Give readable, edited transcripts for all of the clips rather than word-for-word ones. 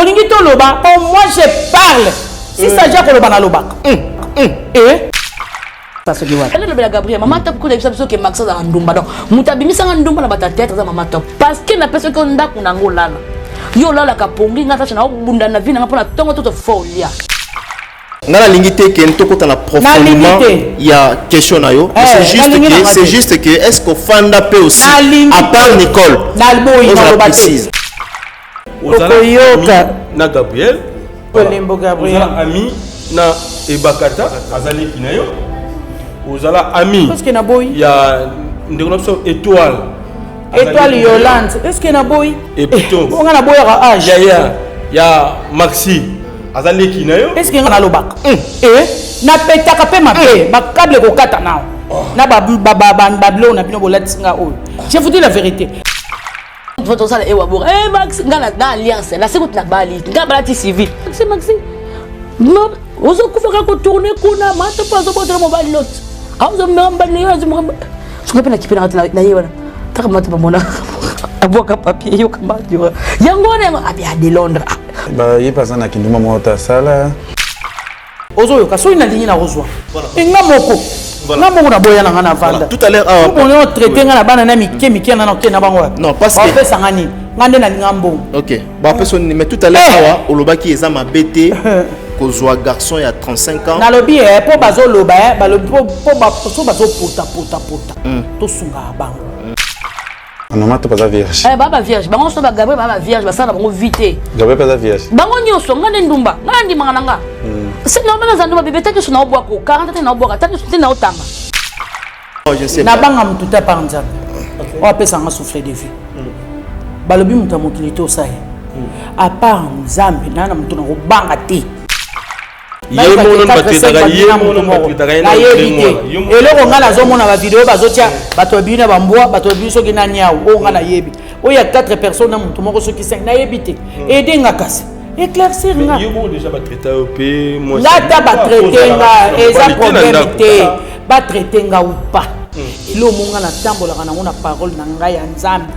Bolingi toloba po moi je parle. Si ça ja koloba nalobaka. Eh? Soki wapi? Elobela Gabriel, mama Top kuna yebisa biso ke Max azala ndumba. Donc moto abimisanga ndumba na bato ya théâtre aza mama Top, parce que napesaki yo ndako nango olala, yo olalaka pongi. Nga Sacha naobunda na vie nanga mpona ntongo toto fo olia. Nga nalingi te ke tokota na profondément ya question na yo. C'est juste que, c'est juste que, est ce que ofanda mpe aussi à part Nicole? Ozala précise. Okoyoka. Na Gabriel. Olembo Gabriel. Ozala ami na Ebakata, aza leki na yo. Ozala ami Parce que naboyi. ya ndeko na biso Étoile. Étoile Yolande, est ce que naboyi? Et plutôt Nga naboyaka age. Yaya ya Maxi aza leki na yo. Est ce que nga nalobaka e napetaka mpe mabe bakable kokata nao na babiloko na bino bolatisi nga oyo? Je vous dis la vérité. Tosala ewa bora. Eh, Max, nga na alliance na sekuti na bali, nga balati civil. Maxi, Maxi ozokufa kaka kotourne kuna mato mpo azobotela mobali lot, azomema mobali na yo, azomema soki mpe nakipe nanga na ye wana taka mato bamona abwaka papier, yoka madura yango wana, yango abi de Londres. Ye mpe aza na kindumba moko te asala. Ozoyoka, soki nalingi nakozwa nga moko, nga moko naboya na nga na vanda. Tout à l'heure awa. Boni traité nga na bana na mike mike na naoke na bango. Non, parce que bapesa nga nini? Nga nde nalinga mbongo. Ok, bapesa nini? Mais tout à l'heure awa olobaki eza mabe te kozwa garçon ya 35 ans. Nalobi e mpo bazoloba, balobi mpo so bazopotapotapota, tosungaka bango. Mama to baza vierge. Eh, baba vierge bango nyonso, bagabriel baba vierge, basala bango vie te. Gabriel mpe aza vierge. Bango nyonso. Nga nde ndumba, nga nandimaka na nga, c'est normal naza ndumba. Bebe ta nyonso naobwaka 40 te, naobwaka ta nyonso te, naotanga. Nabanga motu te par Nzambe oyo apesanga souffle de vie. Balobi moto ya mokili te osala ye à part Nzambe naa na motu nakobanga te. Nayebi te eloko ngai nazomona bavideo bazotia bato babimi na bambwa, bato babimi soki na niau oyo ngai nayebi, oyo ya 4 personnes na motu moko soki 5, nayebi te. Aide nga kasi, éclaircir nga. Nga ata batraite nga, eza problème te, batraite nga ou pas. Eloko mo nga natambolaka nango na parole na ngai ya Nzambe.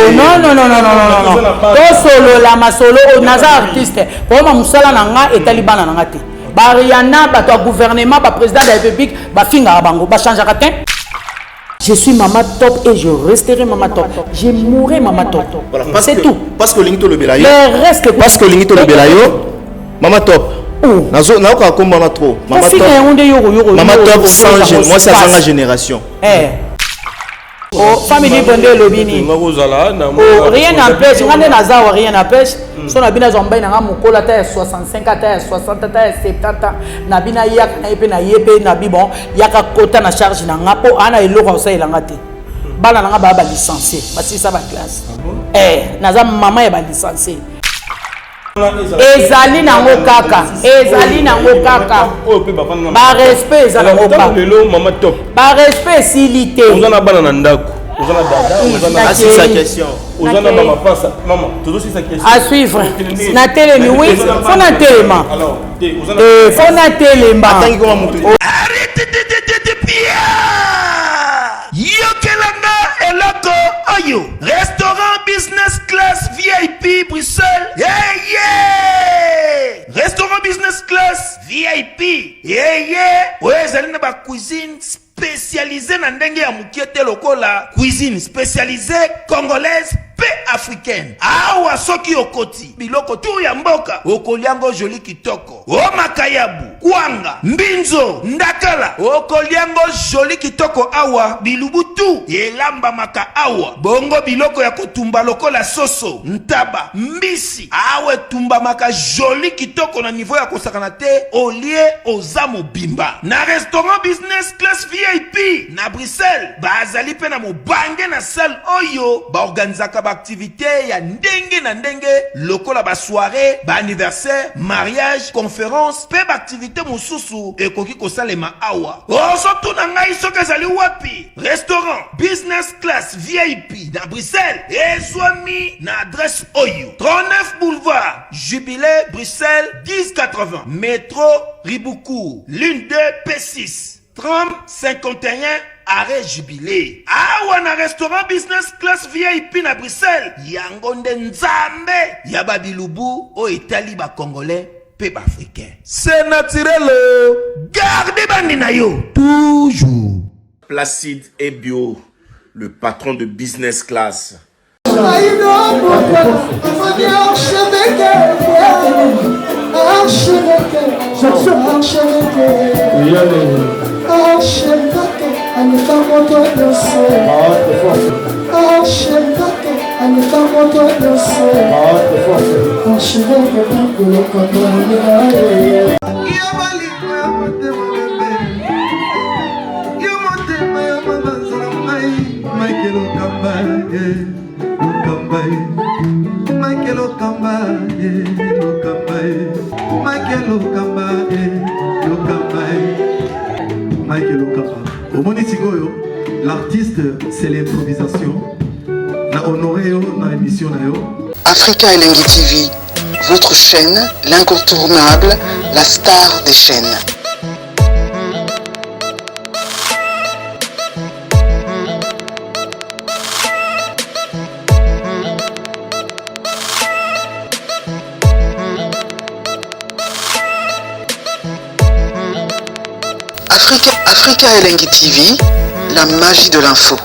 Non, non, non, non, non, non, tosolola masolo oyo. Naza artiste, poma mosala na nga etali bana na nga te. Bariana, bato ya gouvernement, baprésident de la République, bafingaka bango, bachangeaka te. Je suis Mama Top et je resterai Mama Top. Je mourrai Mama Top. Voilà, c'est tout. Parce que olingi tolobela yo. Le reste. Parce que olingi tolobela yo. Mama Top. Oh. Nazo nayoka komba na trop. Mama Top. Mama Top sans moi, c'est azanga génération. Eh. Oh, famille libre nde elobi nini? Oh, rien n'empêche, nga nde naza awa, rien n'empêche. So na bino azwa mobali na nga mokolo, ata ya 65, ata ya 60, ata ya 70, na bino ayaka na ye mpe na ye mpe na bi bon, yaka kota na charge na nga mpo aa na eloko akosalela nga te. Bana na nga baya balicencie, basilisa baclasse. Eh, naza mama ya balicencie. Ezali nango kaka, ezali nango kaka barespect, eza nango kaka barespect, esili te. Oza na bana na ndako, oza na dada, oza na Asisa question. Oza na mama pasa, mama, tozosisa question. À suivre. Natelemi, oui, fo natelema, fo natelema. Atangi koma mutu. Yokelanga eloko oyo: restaurant Business Class VIP Bruxelles. Yeye, restaurant Business Class VIP yeye oyo ezali na bacuisine spécialisé na ndenge ya mokie te, lokola cuisine spécialisée congolaise mpe africaine. Awa soki okoti, biloko tu ya mboka okoliango joli kitoko, o makayabu, kwanga, mbinzo, ndakala, okoliango joli kitoko. Awa bilubu tu elambamaka awa, bongo biloko ya kotumba lokola soso, ntaba, mbisi, awa etumbamaka joli kitoko na niveau ya kosakana te. Olie, oza mobimba. Na restaurant Business Class VIP na Bruxelles, bazali mpe na mobange na salle oyo baorganizaka baaktivité ya ndenge na ndenge lokola basoirée, baanniversaire, mariage, conférence mpe baaktivité mosusu ekoki kosalema awa. Ozotuna ngai soki ezali wapi? Restaurant Business Class VIP na Bruxelles ezwami na adresse oyo: 39 boulevard Jubilé, Bruxelles 1080, métro Ribaucourt, ligne 2 P6, tram 51. Arrêt Jubilee. Awa na restaurant Business Class VIP na Bruxelles, yango nde Nzambe ya ba bilubu oyo etali ba Congolais pe ba Africains. C'est naturel oh! Garde bandi na yo toujours. Placide Ebio, le patron de Business Class. Omoni sikoyo l'artiste c'est l'improvisation na honoré yo na émission na yo. Africa Elengi TV, votre chaîne, l'incontournable, la star des chaînes. Africa, Africa Elengi TV, la magie de l'info.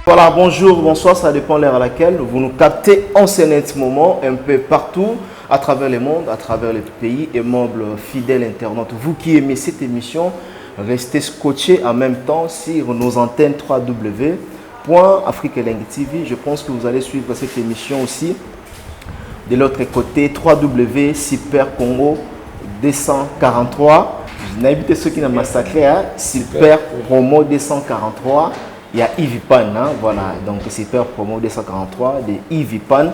Voilà, bonjour, bonsoir, ça dépend l'heure à laquelle vous nous captez en ce net moment, un peu partout, à travers le monde, à travers les pays, et membres fidèles internautes. Vous qui aimez cette émission, restez scotchés en même temps sur nos antennes www.africaelengi TV. Je pense que vous allez suivre cette émission aussi. De l'autre côté, 3W Super Congo 243. Je n'ai invité ceux qui n'ont massacré, hein? Super Promo 243. Il y a Yves Pan, hein? Voilà, donc Super Promo 243 de Yves Pan.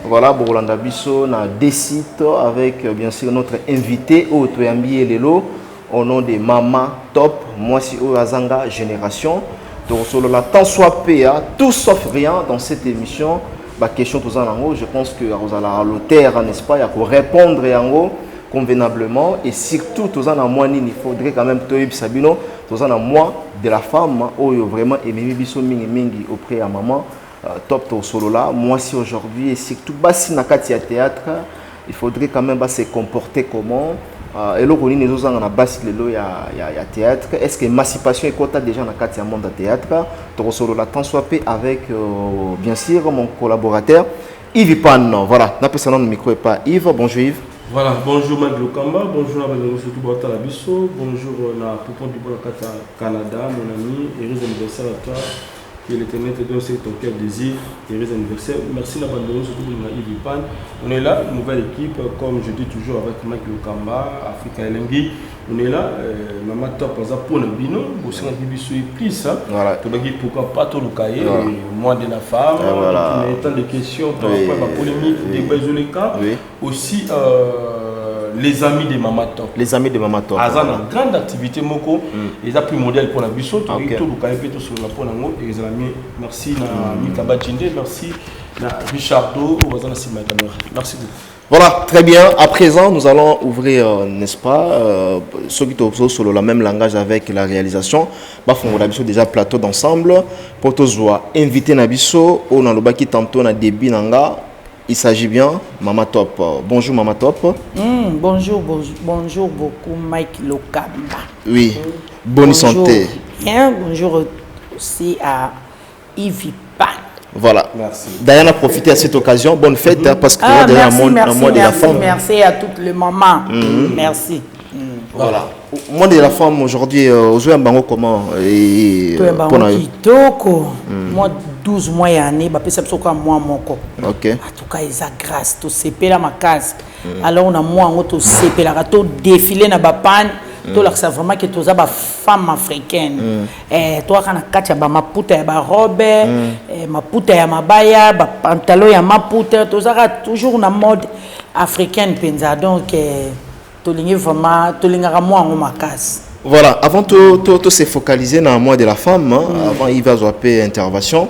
Voilà, Bolanda Biso, on a des sites avec bien sûr notre invité, Otoyambi Lelo, au nom de Mama Top, moi c'est Oazanga Génération. Donc, sur la tant soit PA, tout sauf rien dans cette émission. Bah, question tout ça, je pense que à l'auteur, n'est-ce pas, il y a pour répondre en convenablement et surtout tout ça, moi, il faudrait quand même Toyib Sabino, tout ça, moi de la femme, oh, vraiment aimé biso mingi mingi auprès à maman. Top to solo là, moi si aujourd'hui et surtout basi na kati ya théâtre, il faudrait quand même se comporter comment. Et là, on est na basi lelo ya ya ya théâtre. Est-ce que émancipation est quota déjà na kati ya monde de théâtre? To solo là tant soit peu avec bien sûr mon collaborateur Yves Pan. Voilà, na pesa le micro et pas Yves. Bonjour Yves. Voilà, bonjour Mike Lokamba, bonjour à surtout Bota Labiso, bonjour na Poupon du Bon Canada, mon ami, heureux anniversaire à toi. Que l'Éternel te donne ce que ton cœur désire. Heureux anniversaire. Merci d'abandonner surtout pour Yves Pan. On est là, nouvelle équipe, comme je dis toujours avec Mike Lokamba, Africa Elengi. On est là, Maman Top, pour le bino, pour ceux qui sont plus, hein. Voilà. Pourquoi pas tout le cahier, moi de la femme, voilà. Tant de questions par rapport à la polémique, débat isolé cas. Aussi, les amis de Mama Top. Les amis de Mama Top. Azan, une grande activité moko, ils ont pris modèle pour la biso, tout le cahier tout sur la pour nango et les amis. Merci na Mika Bajinde, merci na Richardo, Ozana Sima caméra. Merci beaucoup. Voilà, très bien. À présent, nous allons ouvrir, n'est-ce pas, ceux qui sont sur le même langage avec la réalisation. Bah, on a déjà plateau d'ensemble. Pour tous inviter Nabiso, on a le baki tantôt na début nanga. Il s'agit bien, Mama Top. Bonjour Mama Top. Bonjour, bonjour, bonjour beaucoup Mike Lokamba. Oui, bonne bonjour. Santé. Bien, bonjour aussi à Yves Pan. Voilà. Merci. D'ailleurs, on a profité à cette occasion. Bonne fête, hein, parce que d'ailleurs, merci, mois de la femme. Merci à toutes les mamans. Merci. Voilà. Mois de la femme aujourd'hui, aux Bango comment et kitoko. Moi 12 mois et année, bah pesa biso kwa mois moko. OK. En tout cas, eza grâce, to sepela makasi. Alors on a moi ngo to sepela to défiler na ba pan, to lakisa vraiment que toza ba femme africaine. Eh to kana kati ya ba maputa ya ba robe, maputa ya mabaya, ba pantalon ya maputa, toza toujours na mode africaine penza. Donc tolingi vraiment tolingaka moi ngo makasi. Voilà, avant tout se focaliser dans le mois de la femme, hein, avant il va zapper intervention.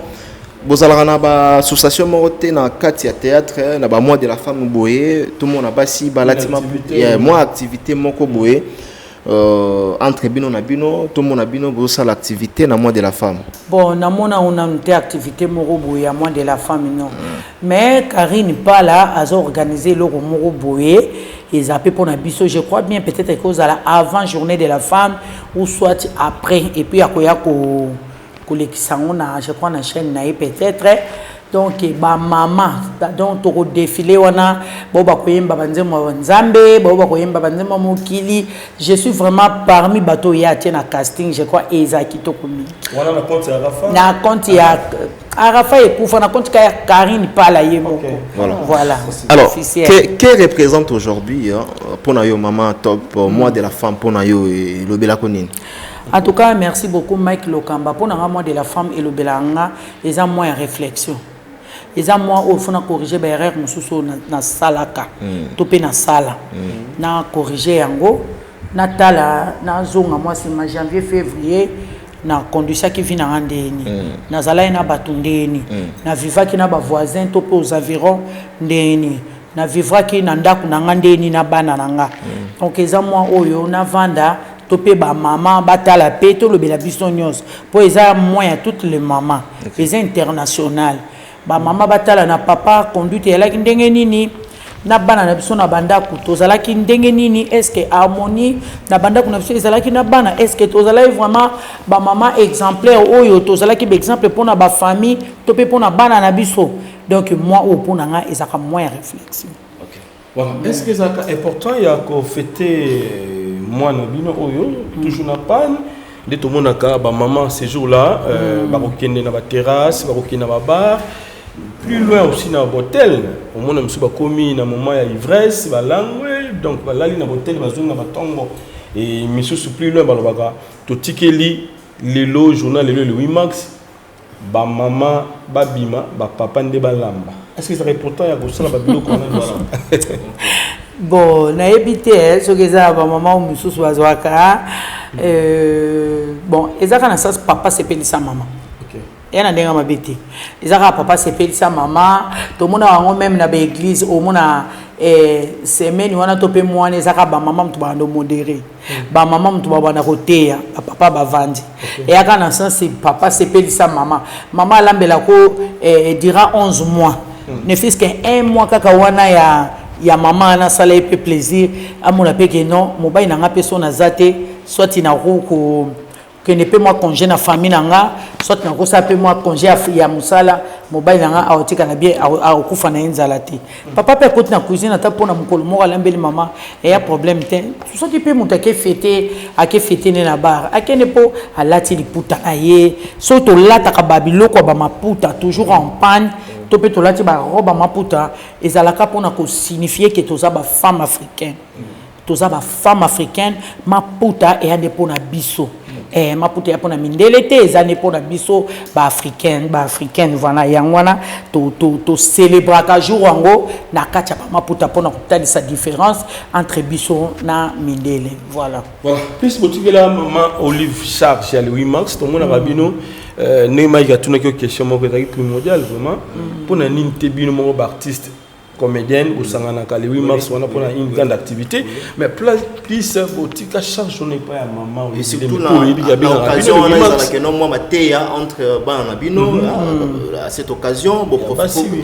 Bozalaka na ba association moko te na kati ya théâtre, na ba mois de la femme boye, tomona basi balati mwa activité moko boye entre bino na bino, tomona bino bozosala activité na mois de la femme? Bon, namona nanu te activité moko boye ya mois de la femme, non. Mais Karine Pala aza organise eloko moko boye, eza mpe mpona biso. Je crois bien, peut-être ekozala avant journée de la femme ou soit après, et puis akoya kolekisa yango na, je crois, na chaîne na ye peut-être. Donc bamama, donc tokodéfiler wana, bao bakoyemba banzembo ya Nzambe, bao bakoyemba banzembo ya mokili. Je suis vraiment parmi bato oyo atie na casting. Je crois eza kitoko mingi. Wana na compte ya Rafa? Na compte ya Arafa ekufa, na compte ka ya Karine Pala ye moko. Voilà. Voilà. Alors, officiel. que représente aujourd'hui, hein, mpona yo, mama Top, mois de la femme, mpona yo elobelako nini? En tout cas, merci beaucoup, Mike Lokamba. Mpona nga, mois de la femme elobelaka nga, eza mois ya réflexion, eza mois oyo fona corriger baerreur mosusu oyo nasalaka to mpe nasala, na corriger yango, natala, nazonga mwa nsima, janvier, février, naconduisaki vie na nga ndeni, nazalaki na bato ndeni, navivaki na bavoisin to mpe aux environs ndeni, navivraki na ndako na nga ndeni na bana na nga. Donc eza mwa oyo navanda to mpe bamama batala mpe tolobela biso nyonso, mpo eza mois ya toutes les mamans, eza international. Bamama batala na papa conduite eyalaki ndenge nini na bana na biso na bandako, tozalaki ndenge nini, est ce que harmonie na bandako na biso ezalaki na bana, est ce que tozalaki vraiment bamama exemplaire oyo tozalaki baexemple mpona bafamille to mpe mpona bana na biso. Donc mois oyo mpona nga ezalaka mois ya réflexion. Voilà. Est-ce que c'est important ya kofêter mwana bino oyo toujours na panne nde tomonaka bamama ces jours là bakokende na baterrasse, bakokende na babar, plus loin aussi na botel, omona mosusu bakomi na moment ya ivresse, balangwe, donc balali na botel, bazongi na batongo et misusu plus loin. Balobaka totikeli lelo journal, lelo le 8 mars, bamama babima, bapapa nde balamba. Est ce que c'est important ya kosala babiloko wana nyonso? Bon, nayebi te soki eza na bamama oyo mosusu bazwaka. Bon, eza kaka na sens papa sepelisa mama, eya na ndenge mabe te, eza kaka papa sepelisa mama. Tomona yango même na baéglise, omona semaine wana to mpe mwana, eza kaka bamama moto babanda modérer, bamama moto babanda koteya, bapapa bavandi. Eya kaka na sens papa sepelisa mama. Mama alambelako durant 11 mois, ne fût-ce que un mois kaka wana ya mama wana, asala ye mpe plaisir, amona mpe ke non, mobali na nga mpe so naza te, soit nakoki kokende mpe mwa congé na famille na nga, soit nakosala mpe mwa congé ya mosala, mobali na nga akotikala bien, akokufa na ye nzala te. Papa mpe akoti na cuisine ata mpona mokolo moko, alambeli mama, eya problème te. Soki mpe moto ake fêter, ake fêter nde na bar, akende mpo alati liputa na ye. Soki tolataka babiloko ya bamaputa toujours en panne, to mpe tolati barobe ya maputa, ezalaka mpona kosignifier ke toza bafemme africaine, toza bafemme africaine. Maputa eya nde mpona biso, maputa eya mpona mindele te, eza nde mpona biso baafricaine, baafricaine. Voilà, yango wana tocélébraka jour yango na kati ya bamaputa, mpona kotalisa différence entre biso na mindele. Voilà. Voilà, plus botikela mama Olive charge ya le 8 mars, tomonaka bino ndenge Mike atunaki yo question moko ezalaki primordial vraiment. Mpona nini te bino moko baartiste comédienne bosanganaka le 8 mars wana mpona une grande activité, mais plus botika charge wana epai ya mama? Et surtout na occasion wana ezalaka no mwa mateya entre bana na bino. À cette occasion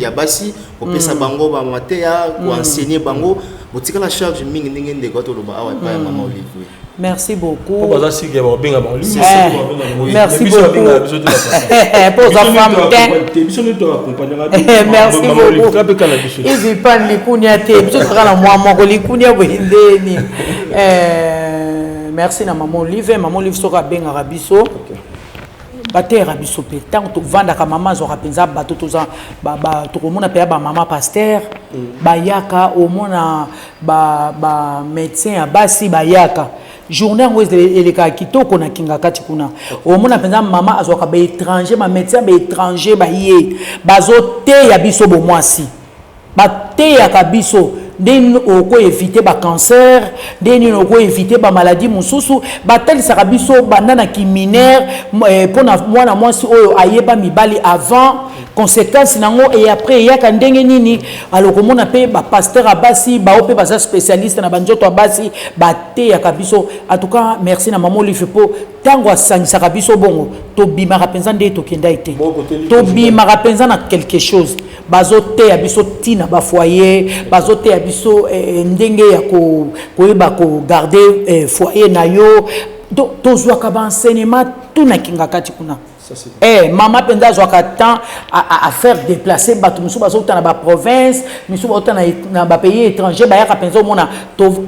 ya basi, kopesa bango bamateya, koenseigner bango. Botikala charge mingi ndenge ndeko atoloba awa epai ya mama Olive. Merci beaucoup. Baza sike babenga bango. Merci beaucoup. Po oza femme te. Biso nde toaccompagnaka. Merci beaucoup. Ivipan likunia te, biso tozaka na mwa moko likunia boye ndeni. Merci na mama Olive. Mama Olive, soki abengaka biso, bateyaka biso mpe ntango tovandaka, mama azwaka mpenza bato, toza tokomona mpenza bamama pasteur bayaka, omona bamédecin ya basi bayaka. Journée yango elekaka kitoko na kinga kati kuna. Omona mpenza mama azwaka baétranger, bamédecin baétranger baye, bazoteya biso bomwasi, bateyaka biso ndenge okoéviter bacancer, ndenge nini okoéviter bamaladi mosusu. Batalisaka biso banda na kiminere mpona mwana mwasi oyo ayeba mibali avant. Conséquence nango et après eyaka ndenge nini? Alors komona mpe bapasteur ya basi, bao mpe baza spécialiste na banzoto ya basi, bateyaka biso. En tout cas, merci na mama Olive, mpo ntango asangisaka biso bongo, tobimaka mpenza nde tokendai te, tobimaka mpenza na quelque chose. Bazoteya biso ntina bafoyer, bazoteya biso ndenge ya koyeba kogarder foyer na yo. Donc tozwaka baenseignement tunakinga kati kuna. Mama mpenza azwaka temps à faire déplacer bato mosusu bazouta na baprovince misusu, bauta na bapays étranger, bayaka mpenza. Omona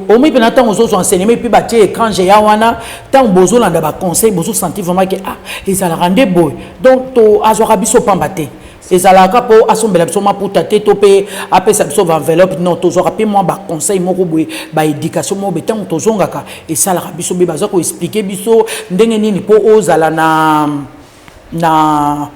omoi mpenza ntango ozozwa enseignement, et puis batie écran géant wana, ntango bozolanda baconseil, bozosentir vraiment ke ah, ezalaka nde boye. Donc to azwaka biso pamba te, ezalaka mpo asombela biso maputa te to mpe apesa biso baenveloppe, non. Tozwaka mpe mwa baconseil moko boye, baéducation moko boye. Ntango tozongaka, esalaka biso mpe baza koexpliquer biso ndenge nini mpo ozala na,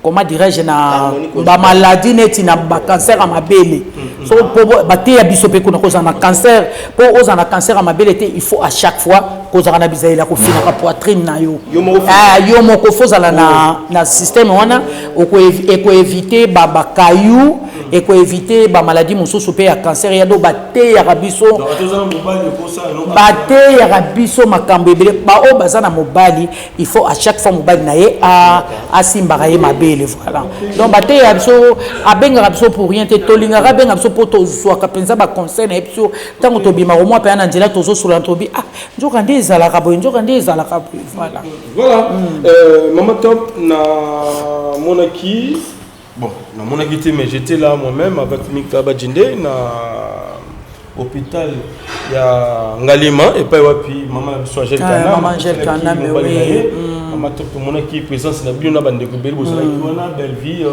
comment dirais-je, na bamaladi neti na bacancer ya mabele. So mpo bateya biso mpe kuna, kozala na cancer, mpo ozala na cancer ya mabele te, il faut à chaque fois kozala na bizaleli ya kofinaka poitrine na yo. Yo moko fo ozala na système wana, ekoéviter bakayu, ekoéviter bamaladi mosusu mpe ya cancer ya do. Bateyaka biso, bateyaka biso makambo ebele. Baoyo baza na mobali, il faut à chaque fois mobali na ye asimbaka ye mabele. Voilà, donc bateyaka biso, abengaka biso pour rien te. Tolingaka abengaka biso mpo tozwaka mpenza baconseil na ye. Biso ntango tobimaka omwa mpenza na nzela, tozosola, tobi: "Ah, nzoka nde ezalaka boye, nzoka nde ezalaka boye." Voilà. Voilà. Mama Top, namonaki, bon, namonaki te, mais j'étais là moi-même avec Mika Bajinde na hôpital ya Ngalema, epai wapi mama na biso Angèle. Ah, mama Angèle Kaname, oui. Mama Top, tomonaki présence na bino na bandeko ebele bozalaki wana, Bellevie,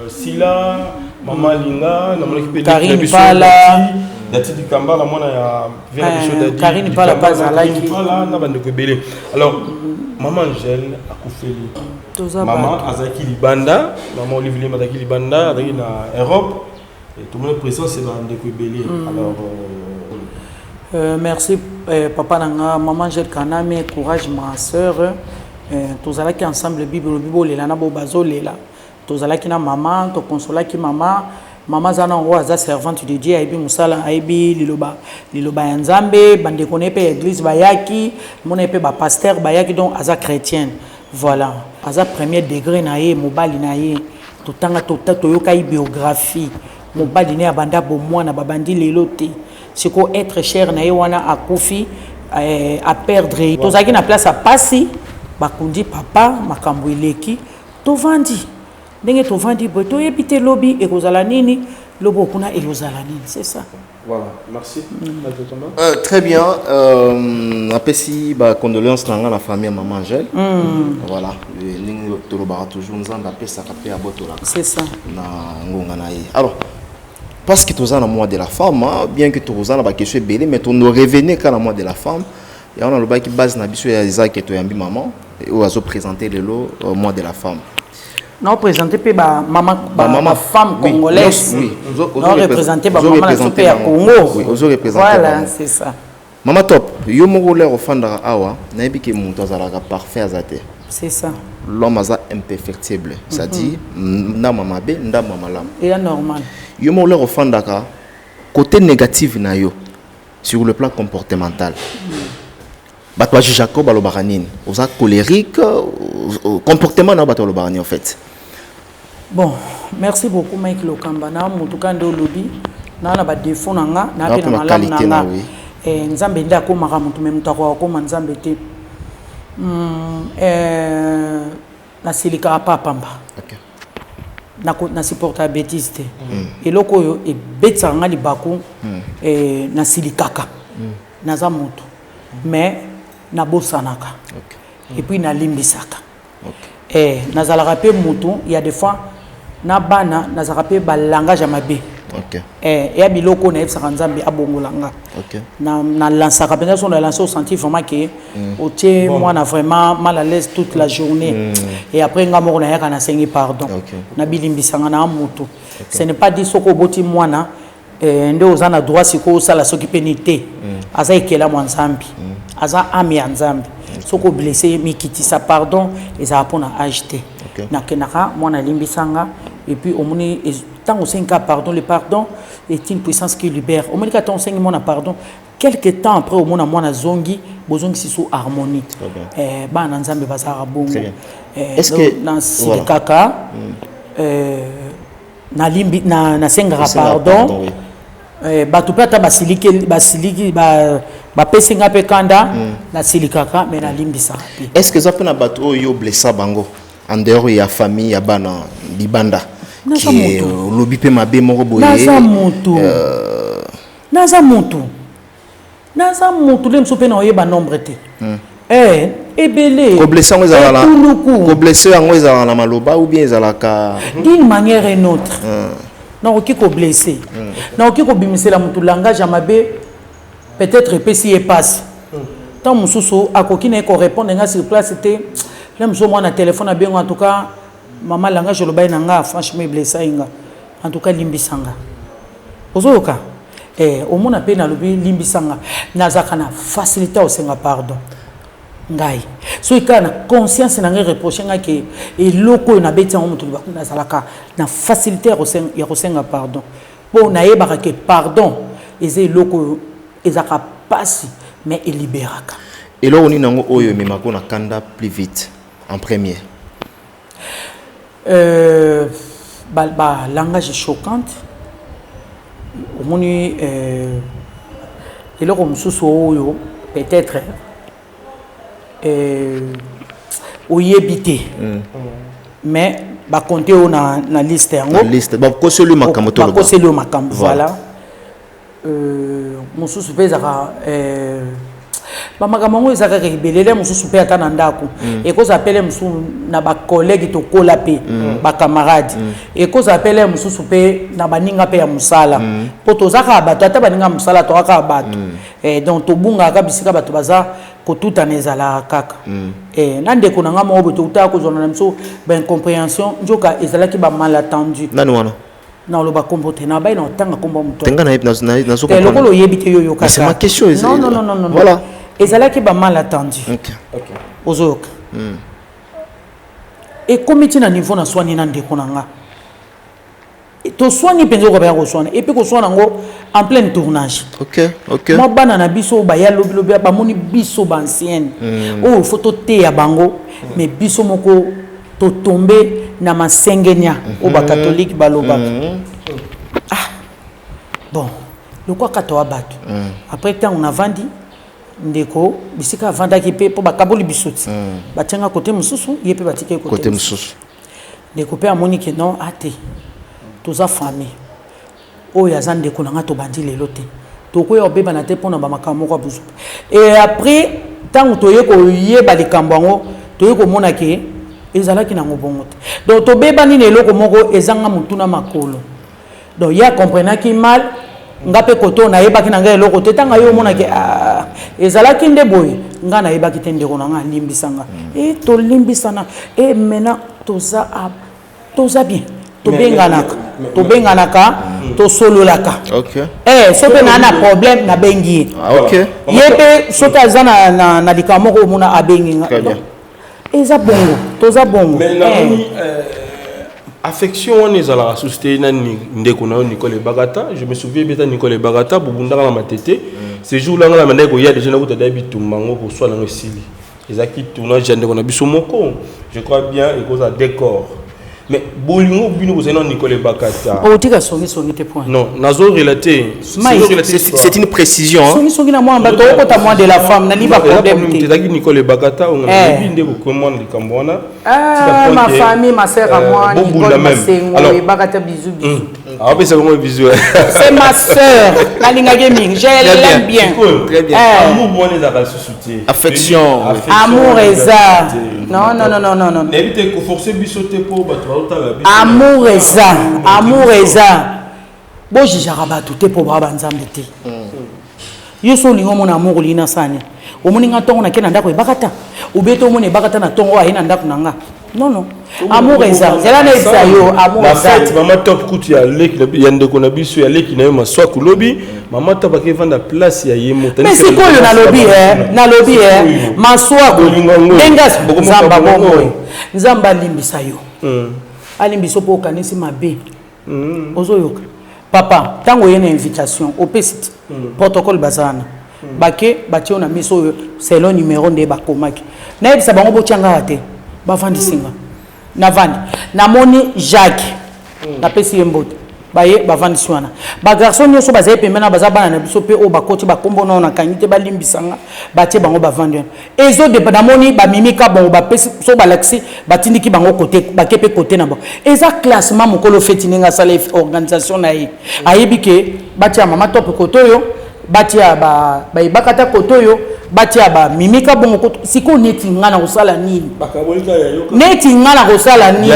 Sila, mama Linga, namonaki mpe Karine Pala. Dati Dikamba, na mwana ya vie na biso. Dadi Karine Pala mpe azalaki. Pala na bandeko ebele. Alors mama Angèle akufeli. Mama azalaki libanda, mama Olive Lembe azalaki libanda, azalaki na Europe. Tomoni présence ya bandeko ebele. Alors Merci papa na nga. Maman Angèle Kaname, courage ma sœur. Tozalaki ensemble. Bible lobi bolela na bo bazolela. Tozalaki na mama, tokonsolaki mama. Mama aza nango, aza servante de Dieu, ayebi mosala, ayebi liloba ya Nzambe. Bandeko na ye mpe ya église bayaki, mona ye mpe bapasteur bayaki. Donc aza chrétienne, voilà, aza premier degré na ye. Mobali na ye, totanga, toyoka ye biographie, mobali na ye abanda bomwana, babandi lelo te. Sikoyo être cher na ye wana akufi, aperdre. Tozalaki na place ya pasi, bakundi papa, makambo eleki, tovandi ndenge tovandi boye, toyebi te lobi ekozala nini, lobi okuna ekozala nini, c'est ça. Voilà, merci. Très bien. Napesi ba condoléances na nga na famille ya maman Angèle. Voilà, ndenge tolobaka toujours, Nzambe apesaka mpe abotolaka. C'est ça. Na ngonga na ye. Alors, parce que toza na mois de la femme, hein, bien que toza na baquestion ebele, mais tono revenir kaka na mois de la femme. Yango nalobaki, base na biso ya eza ke toyambi maman oyo azoprésente lelo mois de la femme. Naoprésente mpe bamama, bafemme congolaise. Naoreprésente bamama na biso mpe ya Congo. Voilà, c'est ça. Mama Top, yo moko lere ofandaka awa, nayebi ke moto azalaka parfait aza te. C'est ça. L'homme aza imperfectible, c'est-à-dire ndambo ya mabe, ndambo ya malamu. Eya normal. Yo moko lere ofandaka, côté négative na yo sur le plan comportemental, bato bajugeaka, balobaka nini? Oza colérique, comportement na yo, bato balobaka nini en fait? Bon, merci beaucoup Mike Lokamba. Na motuka nde olobi naa na badéfaut na nga, naa mpe na malamu na nga. Nzambe nde akomaka motu, me moto akoka kokóma Nzambe te. Nasilikaka pa pamba, nasupporta bétise te. Eloko oyo ebetisaka nga libaku, nasilikaka. Naza moto, mais nabosanaka et puis nalimbisaka. Nazalaka mpe motu ya des fois na bana, nazalaka mpe balangage ya mabe. Eya biloko oyo nayebisaka Nzambe abongola nga. Nalansaka mpenza, so nalanse, osentir vraiment ke otie mwana vraiment mal à l'aise toute la journée. Et après nga moko nayaka, nasengi pardon. Nabilimbisanga na motu. Ce n'est pas dit soki oboti mwana nde oza na droit sikoyo osala soki mpe ni te. Aza ekelamu ya Nzambe, aza âme ya Nzambe. Soki oblesse ye, mikitisa, pardon ezala mpona age te. Nakendaka, mwana alimbisanga. Et puis omoni ntango osengi kaka pardon, le pardon est une puissance qui libère. Omoni kaka ntango osengi mwana pardon, quelque temps après omona mwana zongi, bozongisi so harmonie. Eh, bana na Nzambe bazalaka bongo. Eh, Est-ce que nasilikaka, nalimbi, nasengaka pardon. Bato mpe ata basiliki, basiliki, bapesi nga mpe kanda, nasilikaka, mais nalimbisaka mpe. Est ce que eza mpe na bato oyo yo blessa bango en dehors ya famille, ya bana libanda? Naza ke moto. Olobi mpe mabe moko boye? Naza motu, naza motu, naza motu. Le mosusu mpe na oyeba nombre te. Eh, ebele. Koblesser yango ezalaka na Etuluku. Koblesser yango ezalaka na maloba ou bien ezalaka? D'une manière et une autre, nakoki koblesser, nakoki kobimisela motu langage ya mabe, peut-être epesi ye pasi. Ntango mosusu akoki na ye korépondre nga sur place te. Le mosusu mwana telefone abengo: "En tout cas mama, langage olobai na nga, franchement eblessa ye nga. En tout cas limbisa nga." Ozoyoka? Eh, omona mpe nalobi limbisa nga. Nazalaka na facilité ya kosenga pardon. Ngai soki kaka na conscience na ngai reproche ngai ke eloko oyo nabeti yango moto libaku, nazalaka na facilité ya kosenga pardon, mpo nayebaka ke pardon eza eloko oyo ezalaka mpasi mais eliberaka. Eloko nini yango oyo ememako na kanda plus vite en premier? Ba langage choquante. Omoni, eloko mosusu oyo peut-être oyebi te, mais bakonte oyo na liste yango. Na liste bakoseli yo makambo, toloba. Bakoseli yo makambo. Voilà. Voilà. Mosusu mpe ezalaka bamakambo yango eza kaka ebelele. Mosusu mpe ata na ndako, ekozala pele mosusu na bacollègue, tokola mpe bacamarade, ekozala pele mosusu mpe na baninga mpe ya mosala, mpo toza kaka bato. Ata baninga ya mosala, toza kaka bato. Donc tobungaka bisika bato baza kotutana, ezalaka kaka. Na ndeko na nga moko boye, tokutaka kozwana na biso baincompréhension, nzoka ezalaki bamalentendu. Nani wana? Na oloba kombo te, na bai na otanga kombo ya moto. Tenga na nazo Te, lokola oyebi te, yo yoka. Mais c'est ma question. Non, non, non, non, non. Voilà. Ezalaki bamalentendu. Ozoyoka? Ekomi ntina niveau naswani na ndeko na nga. Toswani mpenza, okoka baya koswana, et puis koswana yango en plein tournage. Mwa bana na biso oyo baya lobilobi, bamoni biso baancienne oyo faut toteya bango, mais biso moko totombe na masengenia oyo bakatholike balobaka. Ah bon, lokwa kata wa bato. Après, ntango navandi, ndeko bisika avandaki mpe, mpo bakaboli biso ti batianga kote mosusu, ye mpe batiki ye kote mosusu. Ndeko mpe amoni ke non, ate toza famille, oyo aza ndeko na nga, tobandi lelo te, tokoya kobebana te mpona bamakambo moko ya buzuba. Et après, ntango toye koyeba likambo yango, toye komona ke ezalaki nango bongo te. Donc tobebani na eloko moko ezanga motuna makolo. Donc ye akomprenaki mal, nga mpe kote oyo nayebaki na ngai eloko te. Ntango ye omonaki, ah, ezalaki nde boye, nga nayebaki te. Ndeko na nga alimbisa nga e tolimbisana. E maintenant toza, toza bien, tobenganaka, tobenganaka, tosololaka. Eh, soki naa na problème, nabengi ye. Ye mpe soki aza na likambo moko, omona abengi nga. Très bien. Donc, eza bongo, toza bongo. Mais namoni affection wana ezalaka susu te na ndeko na yo Nicole Ebakata. Je me souviens beta Nicole Ebakata bobundaka na Matete. Ce jour là nga na bandaki koya déjà, nakuta da bitumba yango, koswa nango esili. Ezalaki tournage ya ndeko na biso moko, je crois bien ekozala décor. Mais bolingo bino bozali na Nicole Ebakata. Otika songisongi te, point. Non, nazo relate. C'est une précision, hein. Songisongi na mwana bato, okota mois de la femme, nalingi problème te. Ezalaki Nicole Ebakata oyo nayebi nde bokomwana likambo wana. Ah, ma famille, ma sœur à moi, Nicole Masengo, Ebakata, bisous, bisous. Apesa bango bisous. C'est ma sœur, nalingaki mingi, je l'aime bien. Très bien. Amour wana ezalaka lisusu te. Affection. Amour eza, non, non, non, non, non. Nayebi te, koforce biso te mpo bato bazotala biso. Amour eza, amour eza. Bojijaka bato te mpo baa banzambe te. Yo so olingi omona amour, olingi nasani, omoni nga ntongo nake na ndako ebaka ta obie te, omoni ebaka ta na ntongo aye na ndako na nga. Non, non, amour eza. Nzela nayebisa yo, amour Na eza. fête mama Top kutu ya leki ya ndeko na biso, ya leki na yo Maswaku, lobi mama Top akevanda place ya ye moto. Mais sikoyo nalobi, nalobi Maswaku, ndenge Nzambe abomoi, Nzambe alimbisa yo. Alimbi biso mpo okanisi mabe. Ozoyoka, papa, ntango oye na invitation, opesi ti protocole, baza wana, bake batie yo na miso oyo selon numéro nde bakomaki. Nayebisa bango botia awa te, bavandisi nga, navandi, namoni Jacques, napesi ye mbote. Baye bavandisi wana, bagarçon nyonso bazali pembeni na baza bana na biso mpe oyo bakoti bakombo nao nakangi te, balimbisanga. Batie bango, bavandi wana, ezodepa. Namoni bamimika bongo, bapesi so, balakisi, batindiki bango kote, bake mpe kote na bango. Eza classement. Mokolo feti, ndenge asala organisation na ye, ayebi ke batia mama Top kote oyo, batia bayebaka ta kote oyo, batia bamimika bongo kote. Sikoyo neti nga na kosala nini? Neti nga na kosala nini?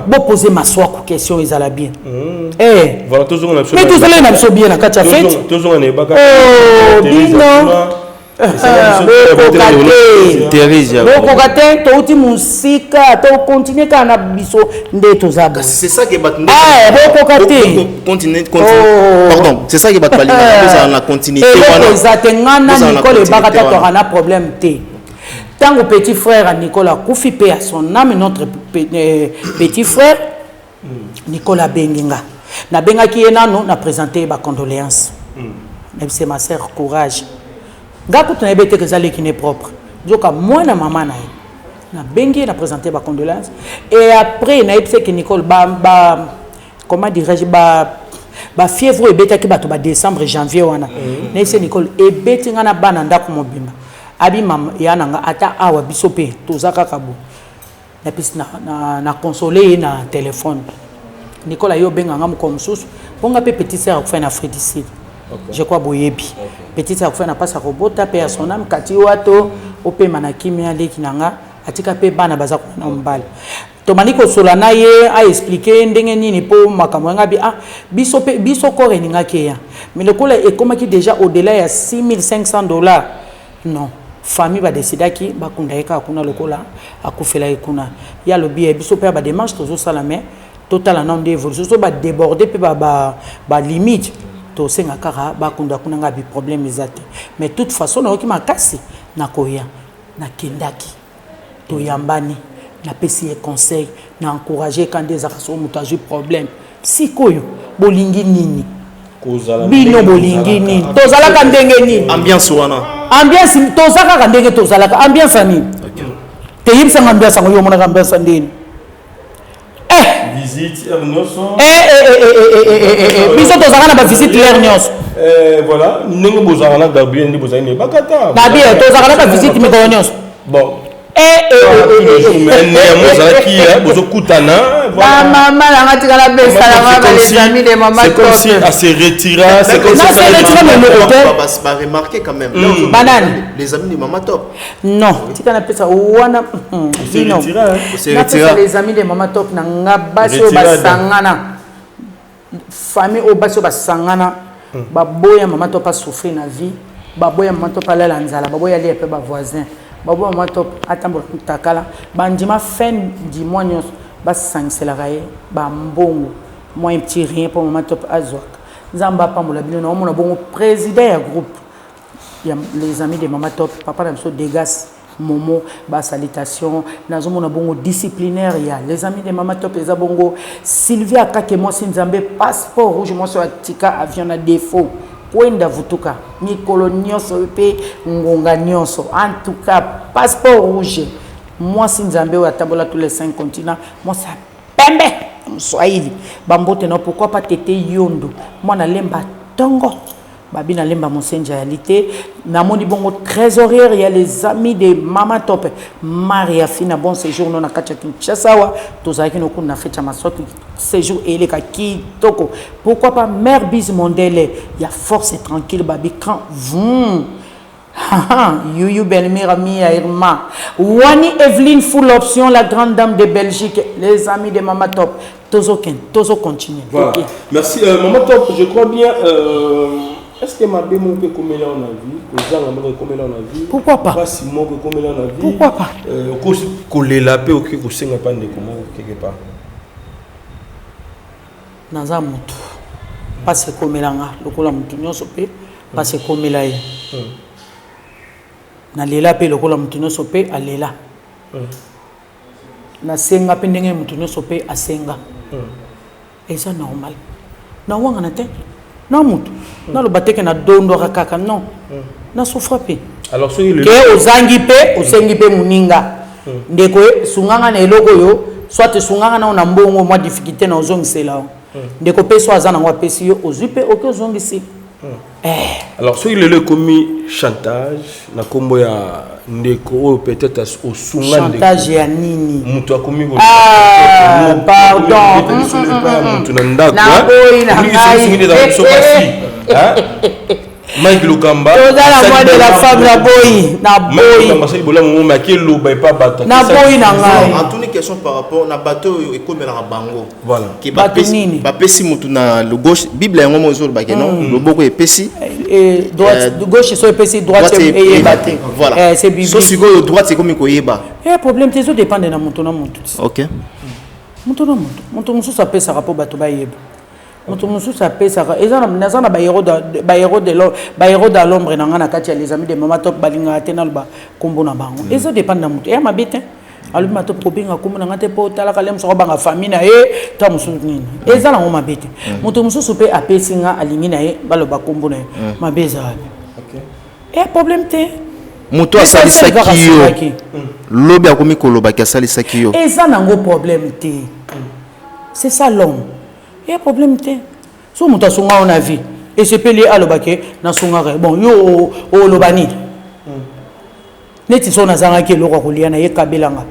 Bopose Maswaku question, ezala bien. Mais tozalaki na biso bien na kati ya fete. Bino bokoka te, touti mosika, tocontinue kaka na biso nde toza. Bokoka te. Pardon, c'est ça que bato balingaka, bozala na continuité. Wana eza te. Nga na Nicole ebaka ta, toaka na problème te. Ntango petit frère ya Nicole akufi mpe ya son âme, notre petit frère Nicole abengi nga, nabengaki ye nano, na présente ye bacondoléance, nayebise: "Ma sœur, courage." Nga kutu nayebi ete eza leki ne propre, nzoka mwana mama na ye. Nabengi ye, na présente bacondoléance et après nayebisi eke Nicole ba comment dirais-je, ba bafièvre oyo ebetaki bato ba décembre, janvier wana. Nayebisi Nicole ebeti nga na bana ndako mobimba. Abi mama ya na nga, ata awa biso mpe toza kaka bo. Napesi na console ye na téléphone. Nicole aye obenga nga mokolo mosusu mpo nga mpe petite sœur akufai na Afrique du Sud, je crois boyebi. Petite sœur akufai na mpasi ya kobota mpe ya son âme, kati wato opema na kimia. Leki na nga atika mpe bana baza kuna na mobali. Tomandi kosola na ye, aexpliquer ndenge nini mpo makambo yanga bi ah biso mpe biso corps elingaki eya, mais lokola ekomaki déjà au-delà ya 6500 dollars, non, famille badesidaki bakunda ye kaka kuna lokola akufela ye kuna. Ye alobi ye biso mpe ya badémarche tozosala, mais totala nano nde évolution. So badéborde mpe balimite, tosenga kaka bakunda kuna. Nga bi problème eza te, mais toute façon nayoki makasi nakoya. Nakendaki, toyambani, napesi ye conseil, na encourage ka nde ezalaka. Soki moto azwi problème, sikoyo bolingi nini? Bino bolingi nini? Tozalaka ndenge nini? Ambiance wana. Ambiance, toza kaka ndenge tozalaka. Ambiance ya nini? Teyebisanga ambiance yango, yo omonaka ambiance ya ndeni? Visite heure nyonso. Biso tozalaka na bavisite l'heure nyonso. Voilà, ndenge bozalaka na Gabriel, nde bozali na ebakata. Nabi tozalaka na bavisite mikolo nyonso. Bon, ozalaki bozokutana. Bamama nanga tikala besalanga, les amis de mama. C'est comme si elle se retira, c'est comme si se retira, mais eloko te. Baremarqué quand même. Banani? Les amis de mama Top. Non, tika napesa wana bino, napesa les amis de mama Top na nga, basi oyo basangana, famille oyo, basi oyo basangana, baboya mama Top asouffrir na vie, baboya mama Top alala nzala, baboya alia mpe bavoisin, baboya mama Top atambola mutakala. Bandima fin du mois nyonso basangiselaka ye bambongo, mwa un petit rien mpo mama Top azwaka. Nzambe apambola bino. Naomona bongo président ya groupe ya les amis de mama Top, papa na biso Degas Momo, basalutation. Nazomona bongo disciplinaire ya les amis de mama Top, eza bongo Sylvia Akake, mwasi Nzambe, passeport rouge, mwasi oyo atika avion na défaut kwenda vutuka mikolo nyonso mpe ngonga nyonso. En tout cas, passeport rouge, mwasi Nzambe oyo atambola tous les cinq continents, mwasi ya pembe moswahili, bambote na. Pourquoi pas tete Yondo, mwana Lemba, ntongo babi na Lemba, mosenja yali te. Namoni bongo trésorière ya les amis de mama Top, Maria Fina, bon séjour no na kati ya Kinshasa. Awa tozalaki nokuna na fete ya Masoki, séjour eleka kitoko. Pourquoi pas mère Bise Mondele ya force tranquille, babi cran vum. Yuyu Belmira Mia Irma. Wani Evelyne Full Option, la grande dame de Belgique. Les amis de Mama Top. Tozo ken, tozo continue. Voilà. Okay. Merci. Maman Top, je crois bien. Est-ce que mabe moko ekomela na vie, kozanga moko ekomela na vie? Pourquoi pas? Pasi moko ekomela na vie? Pourquoi pas? Okosi kolela mpe okoki kosenga mpa ndeko moko quelque part? Naza motu, mpasi ekomelanga lokola motu nyonso mpe mpasi ekomela ye. Nalela mpe lokola motu nyonso mpe alela. Nasenga mpe ndenge moto nyonso mpe asenga. Eza normal. Nawangana te. Na moto. Naloba te ke nadondwaka kaka non. Nasouffra mpe. Alors soki Ke ozangi mpe osengi mpe moninga. Ndeko e, sunganga na eloko oyo, soit sunganga nao na mbongo mwa difficulté na ozongisela yo. Ndeko mpe so aza nango apesi yo, ozwi mpe oke ozongisi. Eh. Alors soki lelo ekomi chantage na kombo ya ndeko oyo peut-être osunga ndeko. Chantage ya nini? Moto akomi ko Ah, pardon. Moto na ndako. Naboyi na ngai. Biso basi. Hein? Mike Lokamba. Toza na mois de la femme na boyi, na boyi. Lokamba asali bolamu ngo mais akeloba epa bato. Na boyi na ngai. Atuni question par rapport na bato oyo ekomelaka bango. Voilà. Ke Bato bapesi nini? bapesi motu na le gauche Bible yango mo ezoloba ke non loboko epesi Eh, droite, gauche so epesi droite eyeba te. Voilà. Eh, c'est biblique. So sikoyo droite ekomi koyeba. Eh, problème te ezodépendre na moto na moto ti. OK. Moto na moto, moto mosusu apesaka mpo bato bayeba. Moto mosusu apesaka eza na naza na bahéros bahéros de l'ombre, bahéros de l'ombre na nga na kati ya les amis de mama top balingaka te naloba nkombo na bango. Ezodépendre na moto, eya mabe te. Alobi ma top kobenga nkombo na nga te mpo otalaka le mosusu akobanga famille na ye ta mosusu nini. Eza nango mabe te. Moto mosusu mpe apesi nga alingi na ye baloba nkombo na ye. Mabe eza wapi? Eh, problème te. Moto asalisaki yo lobi akomi kolobaki asalisaki yo. Eza nango problème te. C'est ça l'homme. Ya problème te. So moto asunga yo na vie esepeli ye alobake nasungaka ye. Bon, yo oloba nini? Neti so nazangaki eloko ya kolia na ye kabelanga.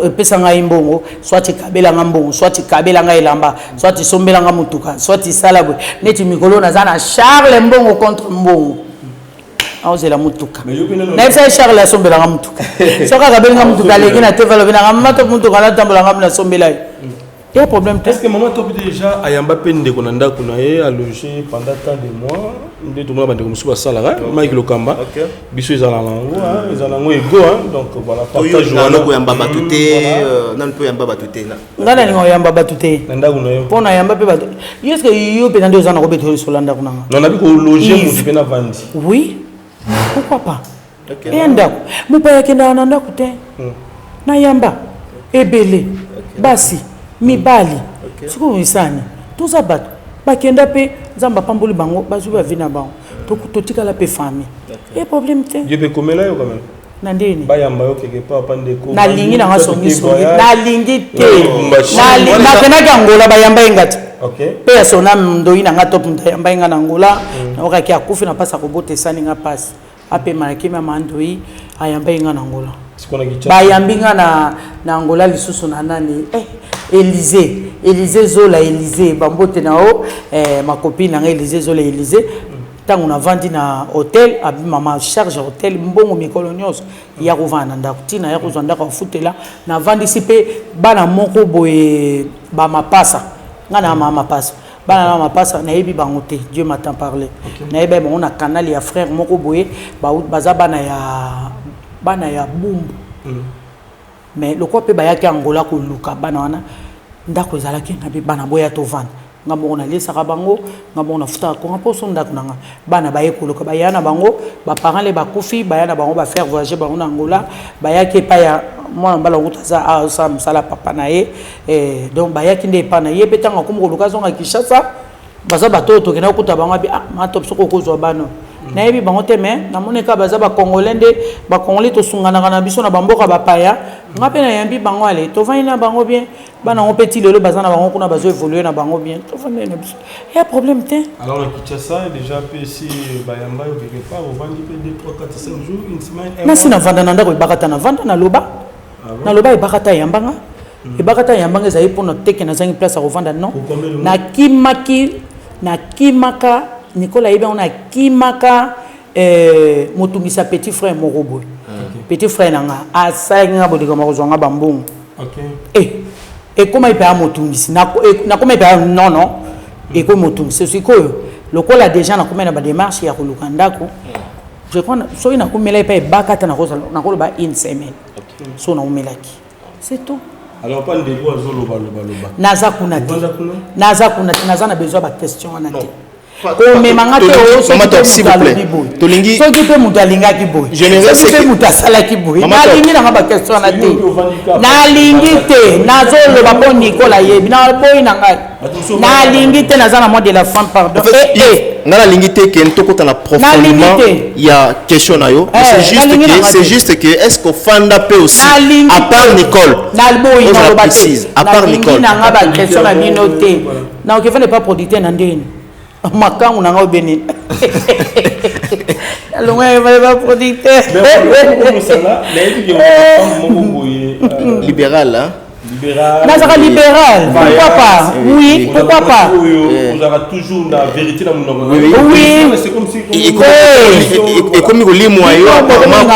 Epesa ngai mbongo, soit ekabelanga mbongo, soit ekabelanga elamba, soit esombelanga motuka, soit esala boye. Neti mikolo naza na Charles mbongo contre mbongo. Aozela motuka. Nayebisa ye Charles asombelanga motuka. Soki akabelinga motuka aleki na te valobi nanga mama to motuka natambolanga nasombela ye. Ya problème te. Est-ce que maman top déjà ayamba pe ndeko na ndako na ye a logé pendant tant de mois nde tomona bandeko mosusu basalaka Mike Lokamba biso ezala na yango ezala yango ego hein, donc voilà partage wana koyamba bato te, nanu mpe oyamba bato te. Ngai nalinga koyamba bato te na ndako na yo mpo nayamba mpe bato yo. Est-ce que yo mpenza nde oza na kobeta lisolo ya ndako na nga? Non, nabi kologer motu mpe na vandi. Oui, pourquoi pas? Eya ndako, mopaya akendaka na ndako te. Nayamba ebele, basi, mibali. Sikoyo esani toza bato bakenda mpe Nzambe apamboli bango, bazwi bavi na bango, totikala mpe famille e problème te. Yo mpe komela yo quand même. Na ndeni bayamba yo quelque part pa ndeko. Nalingi nanga songisongi, nalingi te. Nakendaki Angola, bayamba ye nga te. Mpe ya sona ndoi na nga top moto ayamba ye nga na Angola. Naokaki akufi na mpasi akobota, esali nga mpasi. Apema na kimia ma ndoi ayamba ye nga na Angola. Bayambi nga na Angola lisusu na nani, eh, Élysée, Élysée Zola, Élysée bambote na o, eh, ma copine na nga Élysée Zola, Élysée. Ntango navandi na hôtel, abi mama charge ya hôtel mbongo mikolo nyonso ya kovanda na ndako ntina ya kozwa ndako afutela. Navandisi mpe bana moko boye bamapasa nga na mama mapasa, bana na mapasa nayebi bango te, Dieu m'a tant parlé. Nayebi bango na canal ya frère moko boye, baza bana ya Bumbu. Mais lokola mpe bayaki Angola koluka bana wana, ndako ezalaki na mpe bana boya tovanda. Nga moko naliesaka bango, nga moko nafutaka courant mpo so ndako na nga. Bana baye koluka baya na bango, baparent le bakufi, baya na bango, bafaire voyager bango na Angola. Bayaki epai ya mwana mobali yango aza asala mosala papa na ye, eh, donc bayaki nde epai na ye mpe. Ntango akomi koluka azonga Kinshasa, baza bato oyo tokenda kokuta bango abi: "Ah, mato soki okozwa bana." Nayebi bango te, mais namoni kaka baza bacongolais. Nde bacongolais tosunganaka na biso na bamboka bapaya. Nga mpe nayambi bango, ale tovandi na bango bien. Bana yango mpe ti lelo baza na bango kuna, bazo évolue na bango bien, tovandi na biso, ya problème te. Alors na Kinshasa déjà mpe si bayamba yo quelque part, ovandi mpe 2 3 4 5 jours, une semaine, un Nasi mois? Navanda na ndako ebaka ta, navanda, naloba naloba ebaka ta eyambanga, ebaka ta eyambanga. Ezali mpona teke nazangi place ya kovanda? Non, nakimaki, nakimaka Nicolas ayebi yango. Nakimaka motungisa petit frère moko boye. Petit frère na nga asalaki nga bolikama kozwa nga bambongo. Eh, ekóma epe ya motungisi, nakóma epe ya non non, ekomi motungisi. Sikoyo lokola déjà nakomi na badémarche ya koluka ndako, je crois soki nakomela epai ebaka ata nakoloba une semaine so naumelaki, c'est tout. Alors pa ndeko azoloba loba loba. Naza kuna te. Ovanda kuna? Naza kuna te, naza na besoin ya baquestion wana te. Komema nga te oyo soki mpe moto alobi boye, soki mpe moto alingaki boye, soki mpe moto asalaki boye. Nalingi nanga baquestion wana te, nalingi te. Nazoloba mpo Nicole ayebi, naboyi na ngai, nalingi te. Naza na mois de la femme, pardon. Nga nalingi te ke tokota na profondément ya question na yo. C'est juste que est ce que ofanda mpe aussi à part Nicole? Naboyi, naloba te. À part Nicole. Nanga baquestion na bino te. Nakoki fanda epa producteur na ndeni makangu na ngai obeni alongo ba producteur. Libéral, hein? Nazaka libéral, pourquoi pas? Oui, pourquoi pas? Ozalaka toujours na vérité na monoko. Oui. Ekomi kolimwa yo.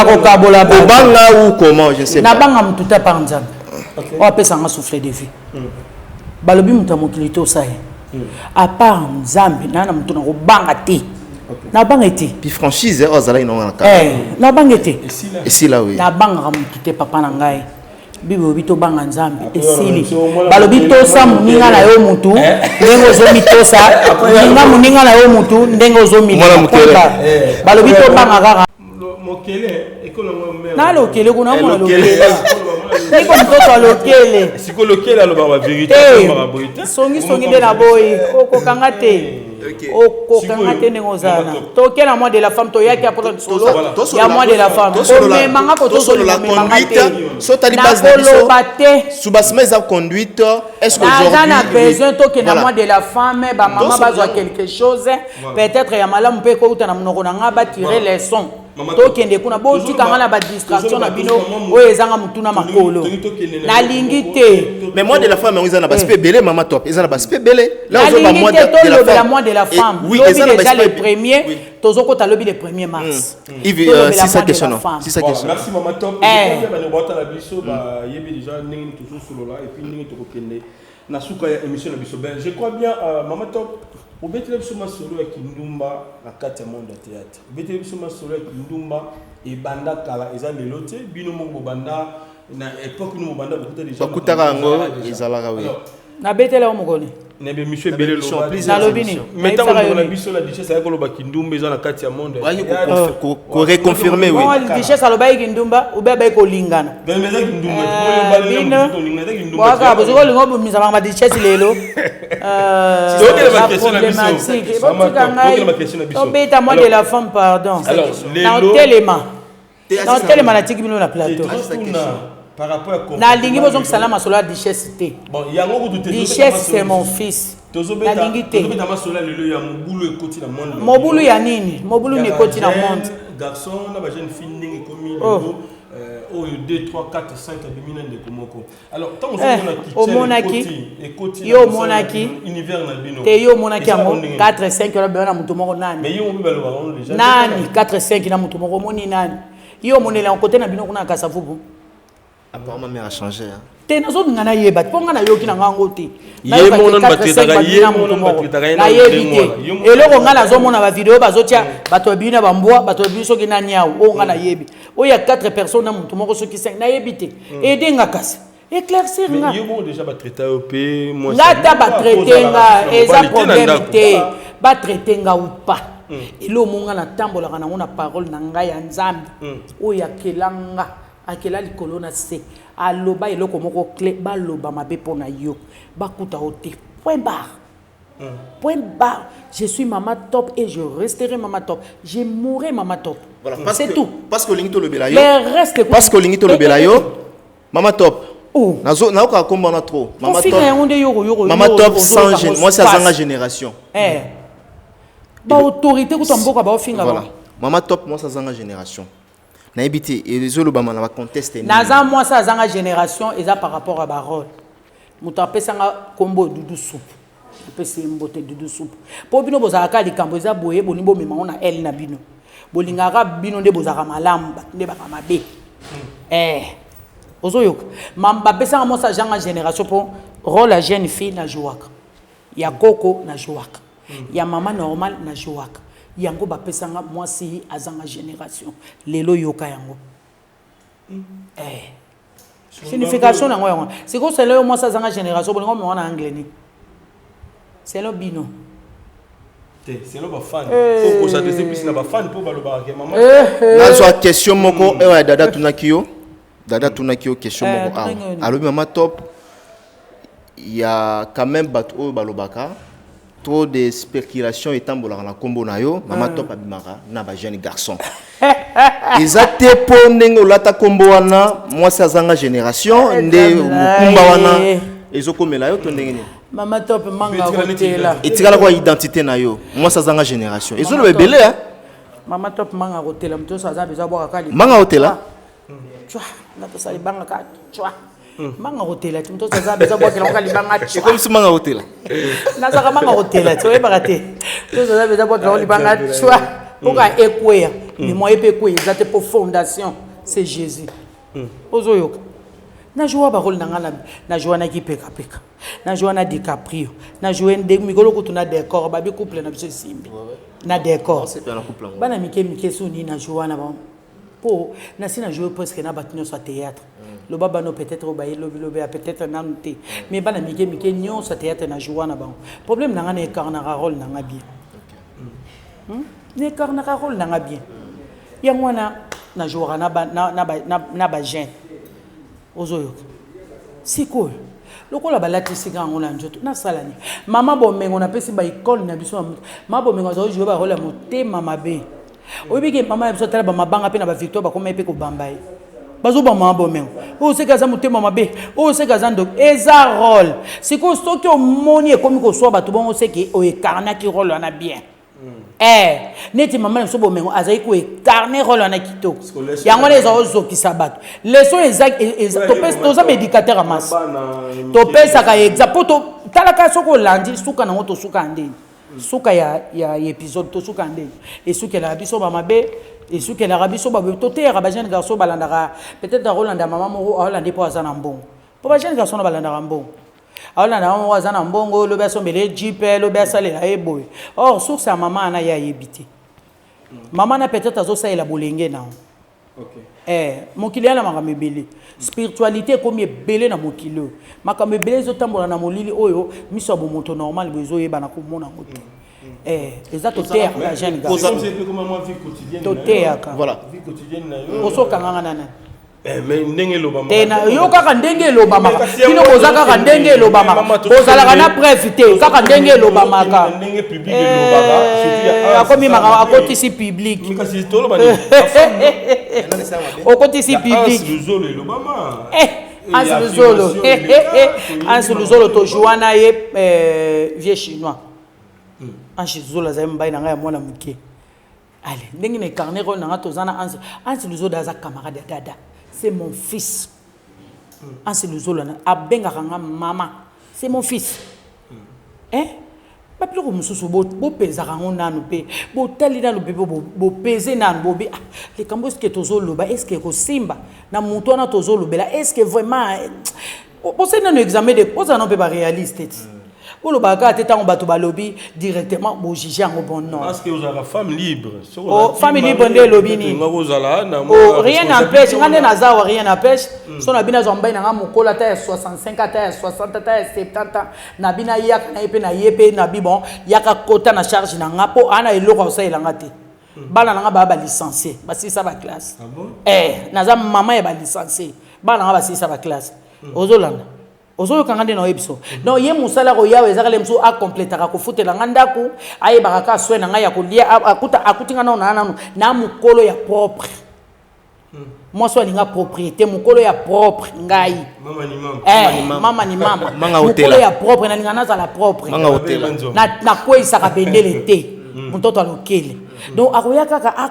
Kokabola. Obanga ou comment, je sais pas. Nabanga motu te par Nzambe oyo apesanga souffle de vie. Balobi moto ya mokili te osala ye, à part Nzambe naa na moto nakobanga te, nabanga te. Puis franchise oyo azalaki nango na kala. Nabanga te. Esila, oui. Nabangaka motu te, papa na ngai. Bible olobi tobanga Nzambe, esili. Balobi tosa moninga na yo mutu ndenge ozomitosa, ninga moninga na yo mutu ndenge ozomilinga. Balobi tobanga kaka nalokele kuna, omona lokele niko mtoto alokele. Sikoyo lokele alobaka bavérité. Songisongi nde na boyi, okokanga te, okokanga te ndenge ozala. Toke na mois de la femme, toyaki apota lisolo ya mois de la femme. Komemanga ko tozolinga memanga te, nakoloba te. Soubassement eza conduite. Est-ce naza na besoin tokende mois de la femme, bamama bazwa quelque chose peut-être ya malamu mpe ekouta na monoko na nga, batire leçon. Tokende kuna, botikanga na badistraction na bino oyo ezanga motuna makolo, nalingi te. Mais mois de la femme yango eza na baaspect ebele, mama Top, eza na baaspect ebele. Nalingi te. Tolobela mois de la femme lobi déjà, le premier tozokota lobi, le premier mars. Yves, sisa question, non, sisa question. Merci, mama Top. Bandeko na biso bayebi déjà ndenge tozosolola et puis ndenge tokokende na suka ya émission na biso. Ben, je crois bien, mama Top, obeteli biso masolo ya kindumba na kati ya monde ya théâtre, obeteli biso masolo ya kindumba ebanda kala, eza lelo te. Bino moko bobanda na époque bino bobanda, bokuta déjà. Bakutaka yango, ezalaka, oui. Nabetela yo mokoni. Na bémission ebele. Nalobi nini? Mais ntango ndeko na biso la Duchesse ayaki koloba kindumba eza na kati ya monde. Koreconfirme, oui. Duchesse alobaki kindumba ube abai kolingana. Bwaka bozoki kolinga obimisa bango baduchesse lelo problématique. Botika ngai tobeta mois de la femme, pardon. Na otelema, na otelema, natiki bino na plateau. Nalingi bozongisala masolo ya Duchesse te. Duchesse, c'est mon fils, nalingi te. Mobulu ya nini? Mobulu nini ekoti na monde? Garçon na bajeune fille, ndenge ekomi lelo oyo 2 3 4 5 abimi na ndeko moko. Alors ntango omonaki, yo omonaki univers na bino. Te, yo omonaki yango 4 5 wana bema na moto moko, nani nani 4 5 na moto moko, omoni nani? Yo omoneli yango kote na bino kuna na Kasavubu. Apparemment mère a changé, hein. Te, nazolinga nayeba mpo nga nayoki na ngango te. Nayebi te eloko. Nga nazomona bavideo, bazotia bato babimi na bambwa, bato babimi soki nani awo. Oyo nga nayebi, oyo ya 4 personnes na motu moko, soki 5, nayebi te. Ede nga kasi, éclaircir nga. Nga ata batraite nga, eza problème te. Batraite nga ou pas, eloko mo nga natambolaka nango na parole na ngai ya Nzambe oyo akela nga, akela likolo na se. Aloba eloko moko clé: baloba mabe mpo na yo, bakuta yo te, point barre, point barre. Je suis mama Top et je resterai mama Top, je mourrai mama Top. Voilà, parce c'est que, tout. Parce que olingi tolobela yo. Le reste. Parce que olingi tolobela yo, mama Top. Oh. Nazo nayoka kombo wana trop. Mama Top. Yango nde yoko yoko. Mama Top sans gêne. Moi c'est azanga génération. Eh. Ba autorité kuta mboka ba ofinga. Voilà. Mama Top, moi ça azanga génération. Nayebi te ezolobama na bacontexte. Naza mwasi azanga génération, eza par rapport à barole. Moto apesanga nkombo Dudu Supu, apesi ye mbote, Dudu Supu. Mpo bino bozalaka likambo eza boye, bolingi bomema ngo na ele na bino, bolingaka bino nde bozalaka malamu, bato nde baka mabe. Eh, ozoyoka, bapesanga mwasi azanga génération mpo rôle ya jeune fille najouaka, ya koko najouaka, ya mama normal najouaka. Yango bapesanga mwasi azanga génération. Lelo yoka yango, eh. Signification nango yango. Sikoyo selo yo mwasi azanga génération, bolingo mema na angle nini? Selo bino. Te, selon ba fan. Faut ko s'adresser plus na ba fan po balobaka ke maman. Nazwa question moko ewa ya dada tunaki yo. Dada tunaki yo question Eh, moko awa. tunaki yo. Alobi mama top ya quand même bato oyo balobaka trop de spéculation etambolaka na nkombo na yo mama top abimaka na ba jeune garçon eza te mpo ndenge olata nkombo wana mwasi azanga génération nde mokumba wana ezokomela yo to ndenge nini? Mama top manga kotela. Etikala kwa identité na yo, mwasi azanga génération, ezoloba ebele hein? Mama top manga kotela, moto nyonso aza besoin abwaka kaka. Manga kotela? Twa nga tosala libanga kaka twa. Manga kotela ti moto nyonso aza besoin abwakela kaka libanga twa. Ekomisi manga kotela. Nazalaka manga kotela ti oyebaka te, moto nyonso aza besoin abwakela libanga twa mpoka ekweya. Mais moye mpe ekweya eza te, mpo fondation c'est Jésus. Ozoyoka, najoua barole na nga, najoua naki pekapeka, najoua na DiCaprio, najoue mikolo kutu na décor, babi couple na biso esimbi na décor. Bana mike mike so nini najoua na bango, mpo nasi najoue presque na bato nyonso ya théâtre. Loba bano peut-être oyo baye lobilobi ya peut-être nanu te, mais bana mike mike nyonso ya théâtre najoua na bango. Problème na nga, na incarnaka rôle na nga bien. Na incarnaka rôle na nga bien, yango wana najouaka na bajeune. Ozoyoka, sikoyo lokola balatisika yango na nzoto, nasala nini? Mama Bomengo, napesi baekole na biso. Mama Bomengo azali jouer barole ya motema mabe. Oyebi ke mama na biso atala bamabanga mpe na bavictoire, bakoma ye mpe kobamba ye, bazobamba mama Bomengo oyo seke aza motema mabe, oyo seke aza ndoki. Eza role. Sikoyo soki omoni ekomi koswa bato bongo, seke oincarnaki role wana bien. Neti mama na biso Bomengo azali koincarner role wana kitoko, yango wana eza ozokisa bato. Leçon eza, toza baéducateur ya masse, topesaka exemple mpo talaka soki olandi suka nango, tosuka ya ndeni, suka ya épisode, tosuka ya ndeni esukelaka biso bamabe, esukelaka biso babe. Toteyaka bajeune garçon, balandaka peut-être akolanda mama moko, aolanda mpo aza na mbongo, mpo bajeune garçon na balandaka mbongo. Aolanda mama moko aza na mbongo, lobi asombela ye jeep, lobi asalela ye boye. Or source ya mama wana ye ayebi te. Mama na peut-être azosalela bolenge na mokili ya na makambo ebele. Spiritualité ekomi ebele na mokili oyo, makambo ebele ezotambola na molili oyo miso ya bomoto normal boye ezoyebana komona yango te. Eza toteyaka bajeune garçon, toteyaka. Osokanganga nana. Mais ndenge elobamaka. Te, na yo kaka ndenge elobamaka, bino boza kaka ndenge elobamaka, bozalaka na preuve te, kaka ndenge elobamaka. Ndenge public elobaka, surtout ya Akomi makambo akotisi public. Kasi toloba nini? Okotisi public. Luzolo elobama. Anse Luzolo, Anse Luzolo, tojoua na ye vieux chinois. Anse Luzolo azali mobali na ngai ya mwana moke. Ale ndenge na incarner rôle na nga, toza na Anse. Anse Luzolo aza camarade ya dada, c'est mon fils. Anse Luzolo abengaka nga mama, c'est mon fils. Eh, babiloko mosusu bopezaka yango nanu mpe botali nanu mpe bopeze nanu bobi. Ah, likambo eske tozoloba, eske ekosimba na motu wana tozolobela, eske vraiment bosali nanu examen de bozala nano mpe baréaliste ti bolobaka kaka te. Ntango bato balobi directement bojuge yango, bon, non. Parce que ozalaka femme libre. Oh, femme libre nde elobi nini? Kozala na Oh, rien n'empêche, nga nde naza awa, rien n'empêche. So na bino azwa mobali na nga mokolo, ata ya 65, ata ya 60, ata ya 70 ans, na bino ayaka na ye mpe na ye mpe na bi bon, yaka kota na charge na nga, mpo aa na eloko akosalela nga te. Bana na nga baya balicencié, basilisa baclasse. Eh, naza mama ya balicencié, bana na nga basilisa baclasse. Ozolanda, ozoyoka nga nde na oyebi so. Donc ye mosala koyawa ezaka le mosusu acomplétaka kofutela nga ndako, ayebaka kaka soin na ngai ya kolia. Akuta akuti nga nano na nanu na mokolo ya propre, mwasi oyo alinga propriété, mokolo ya propre ngai. Mama ni mama. Eh, mama ni mama. Manga mokolo hotela. ya propre, nalinga nazala propre. Manga hotela. Nakweyisaka bendele te, mototo alokele. Donc akoya kaka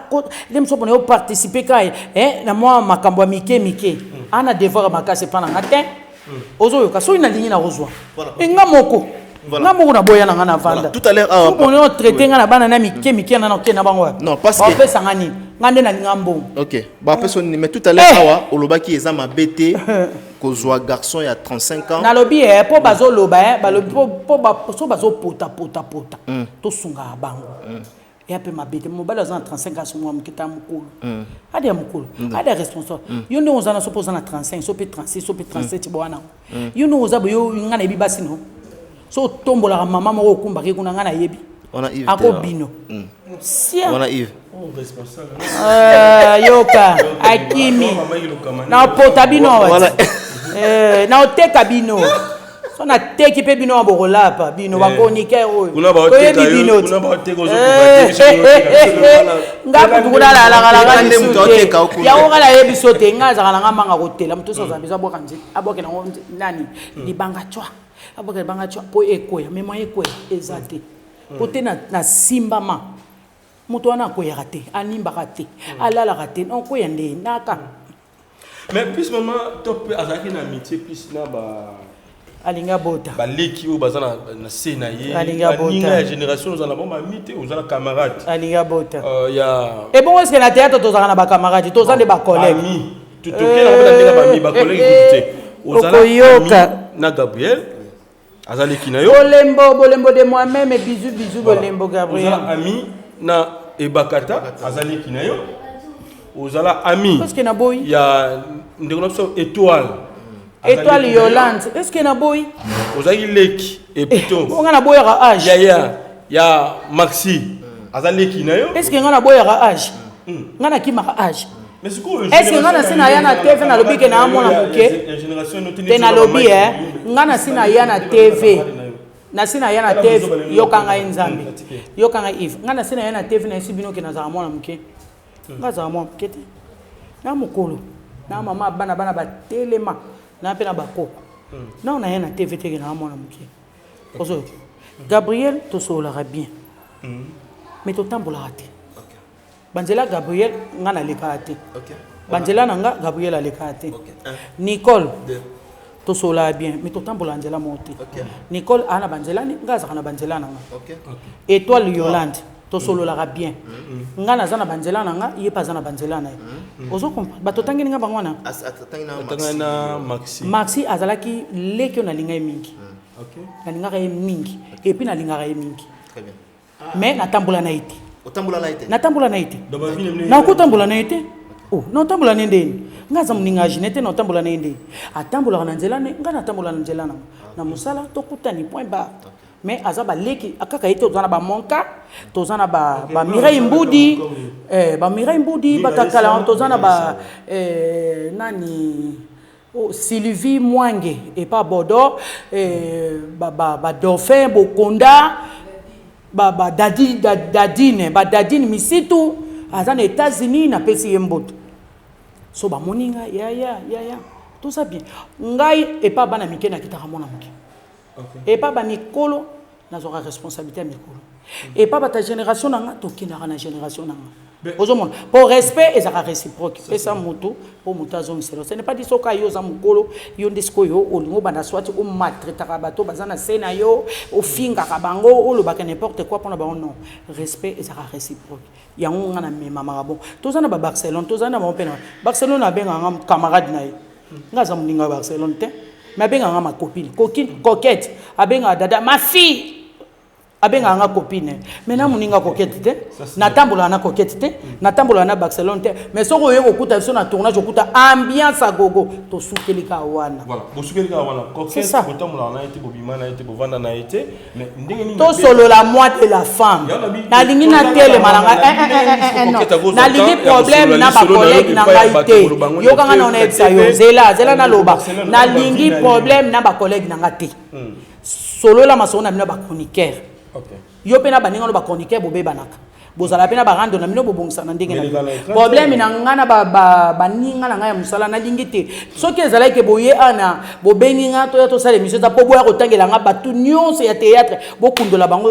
nde mosu mpona yo participe ka na mwa makambo ya mike mike, ana devoir ya makasi epa na nga te. Ozoyoka, soki nalingi nakozwa nga moko, nga moko naboya na nga na vanda. Tout à l'heure awa mpona yo traite nga na bana na mike mike na nakokende na bango wapi? Non, parce que- bapesa nga nini? Nga nde nalinga mbongo. Ok, bapesa nini? Mais tout à l'heure awa olobaki eza mabe te kozwa garçon ya 35 ans. Nalobi mpo bazoloba, balobi mpo so bazopota pota pota, tosungaka bango. Eya mpe mabe te. Mobali aza na 35 ans, mwa moke ta mokolo, ade ya mokolo, ade ya responsable. Yo ndenge oza na so mpo oza na 35, so mpe 36, so mpe 37, bo wana yo ndenge oza boye, yo nga nayebi basi no so otombolaka mama moko okumbaki kuna, nga nayebi. Wana Yves. Ako bino. Sia. Wana Yves. Oh, responsable. Yoka akimi naopota bino awa naoteka bino so nateki mpe bino bokolapa bino bachroniqueur oyo toyebi bino nga kutu kuna alalakalaka lisu te yango nga nayebi so te nga azalaka nanga manga kotela moto oso azala bezo abwaka abwake nango nani libanga cwa abwaka libanga cwa mpo ekweya me moyen ekweya eza te mpo te nasimbama moto wana akweyaka te animbaka te alalaka te nakweya nde naka. Mais plus mama Top azalaki na amitié plus na ba alingi abota baleki oyo baza na se na ye, Alingi abota. baninga ya génération, ozala na bango bami te, oza na camarade alingi abota. Ya Ebongo eske na théâtre tozalaka na bacamarade? Toza nde bacollègue. Ami tokei na ndenge bami bacollègue kutu te. Ozala Okoyoka. ami na Gabriel, aza leki na yo. Bolembo, bolembo de moi-même, bisou, bisou, bolembo Gabriel. Ozala ami na Ebakata, aza leki na yo. Ozala ami Parce que naboyi ya ndeko na biso Étoile, aza Étoile leki na yo. Yolande, est ce que naboyi? Ozalaki leki et plutôt Bonga naboyaka age. Yaya ya Maxi, aza leki na yo. Est ce que nga naboyaka age? Nga nakimaka age. Mais sikoyo Est ce que nga na si naya na TV, nalobi ke na mwana moke te? Nalobi e nga na si naya na TV, na si naya na TV. Yoka ngai, Nzambe, yoka ngai Yves. Nga na si naya na TV, nayesi bino ke nazala mwana moke. Nga azala mwana moke te, na mokolo na mama bana, bana batelema na mpe na bakoko nao. Naya na TV teke na mwana moke. Ozoyoka, Gabriel, tosololaka bien mais totambolaka te. Banzela Gabriel, nga nalekaka te. Banzela na nga, Gabriel alekaka te. Nicole, tosololaka bien mais totambolaka nzela moko te. Nicole aa na banzela ni nga, azalaka na banzela na nga. Étoile Yolande, tosololaka bien. Nga naza na banzela na nga, ye mpe aza na banzela na ye. Ozo comprendre? Bato otangeli nga bango wana. Otangani na Maxi. Maxi azalaki leki oyo nalinga ye mingi. Nalingaka ye mingi et puis nalingaka ye mingi, mais natambola na ye te. Otambola na ye te? Natambola na ye te, nakotambola na ye te. Oh, naotambola na ye ndeni? Nga aza moninga ya Ginete, naotambola na ye ndeni? Atambolaka na nzela ne, nga natambola na nzela nanga. Na mosala tokutani, point barre. Mais aza baleki kaka ye te, toza na bamonka, toza na bamireille Mbudi, bamireille Mbudi batakala, toza na ba nani, oh, Sylvie Mwange epa Bordeaux, badauphin Bokonda, badadi dadine, badadine Misitu aza na États-Unis, napesi ye mboto. So bamoni ngai, yaya, yaya, toza bien. Ngai epa bana mike nakitaka mwana moke, epa bamikolo nazwaka responsabilité ya mikolo, epa bato ya génération na nga tokendaka na génération na nga. Ozomona, po respect ezalaka réciproque. Pesa motu mpo motu azongisela. Ce n'est pas dit soki yo oza mokolo, yo nde sikoyo olingi obanda swati omaltraitaka bato baza na se na yo, ofingaka bango, olobaka n'importe quoi mpona bango. Non, respect ezalaka réciproque. Yango nga na memamaka bon. Toza na babarcelone, toza na bango mpe na Barcelone. Abengaka nga camarade na ye. Nga aza moninga ya Barcelone te, mais abengaka nga ma copine, coquine, coquette. Abengaka dada, ma fille, abengaka nga copine, mais na moninga coquette te. Natambolaka na coquette te, natambolaka na Barcelone te. Mais soki oye kokuta biso na tournage, okuta ambiance ya gogo, tosukeli kaka wana. Voilà, bosukeli kaka wana. C'est Coquette ça. botambolaka na ye te, bobima na ye te, bovanda na ye te, mais ndenge nini? Tosolola moi de la femme, nalingi natelema na ngai, nalingi problème na bacollègue na ngai te. Yokanga na onayebisa yo, zela, zela, naloba. Nalingi problème na bacollègue na nga te. Solola masolo na bino bachroniqueur. Yo mpe na baninga no bachroniqueur bobebanaka, bozala mpe na barando na bino, bobongisa na ndenge na bino. Problème na nga na baninga na ngai ya mosala nalingi te. Soki ezalaki ke boye ana bobengi nga toya tosala émission, eza mpo boya kotangela nga bato nyonso ya théâtre, bokundola bango,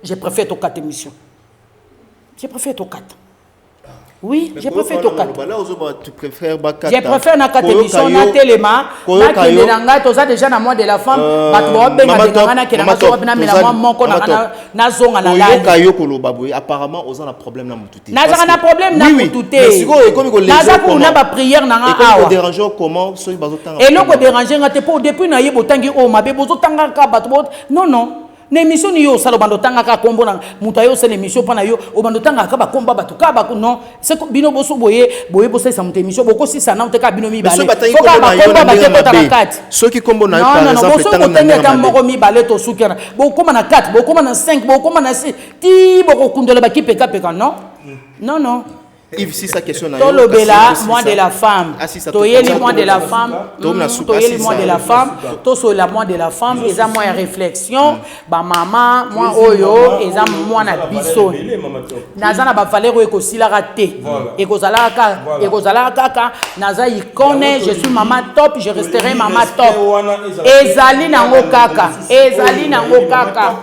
je préfère tokata émission, je préfère tokata. Oui, je préfère tokata. Là ozoba tu préfères bakata. Je préfère nakata émission, natelema, nakende na ngai. Toza déjà na mois de la femme, bato baobenga nga, nakende nga soko mpe namela mwa moko na nazonga na Oyoka yo koloba boye, apparemment oza na problème na motu te. Nazaka na problème na motu te, naza kuna baprière na nga awa. Dérange comment soki bazotanga? Eloko dérange nga te, mpo depuis na ye botangi oyo mabe, bozotangaka bato. Non, non. Na émission ni yo osala, obanda otangaka kombo na moto aye osala émission mpa na yo, obanda otangaka bakombo ya bato kaka bako. Non, c'est que bino boso boye boye bosalisa moto émission, bokosisa nano te kaka bino mibale. Soki batangi Faut kaka kombo na yo bakombo na ya bato ndenge ekota na mabe. kati. Soki kombo na yo, Non, par non, non, exemple, boso etangami na botangi ndenge ata mabe. moko mibale, tosuki wana. Bokóma na 4, bokóma na 5, bokóma na 6, ti bokokundola bakipekapeka. Non, non, non. Yves, si sa question na yo, Tolobela kasi mois de la femme. Asisa, Toyeli to- mois de la femme. Toyeli na suka, Toyeli asisa. mois de la femme, tosolela mois de la femme, eza mois ya réflexion bamama. Mwa oyo eza mwa na biso, naza na bavaleur oyo ekosilaka te, ekozalaka kaka, ekozalaka kaka. Naza icône, je suis mama top, je resterai mama top. Ezali nango kaka, ezali nango kaka.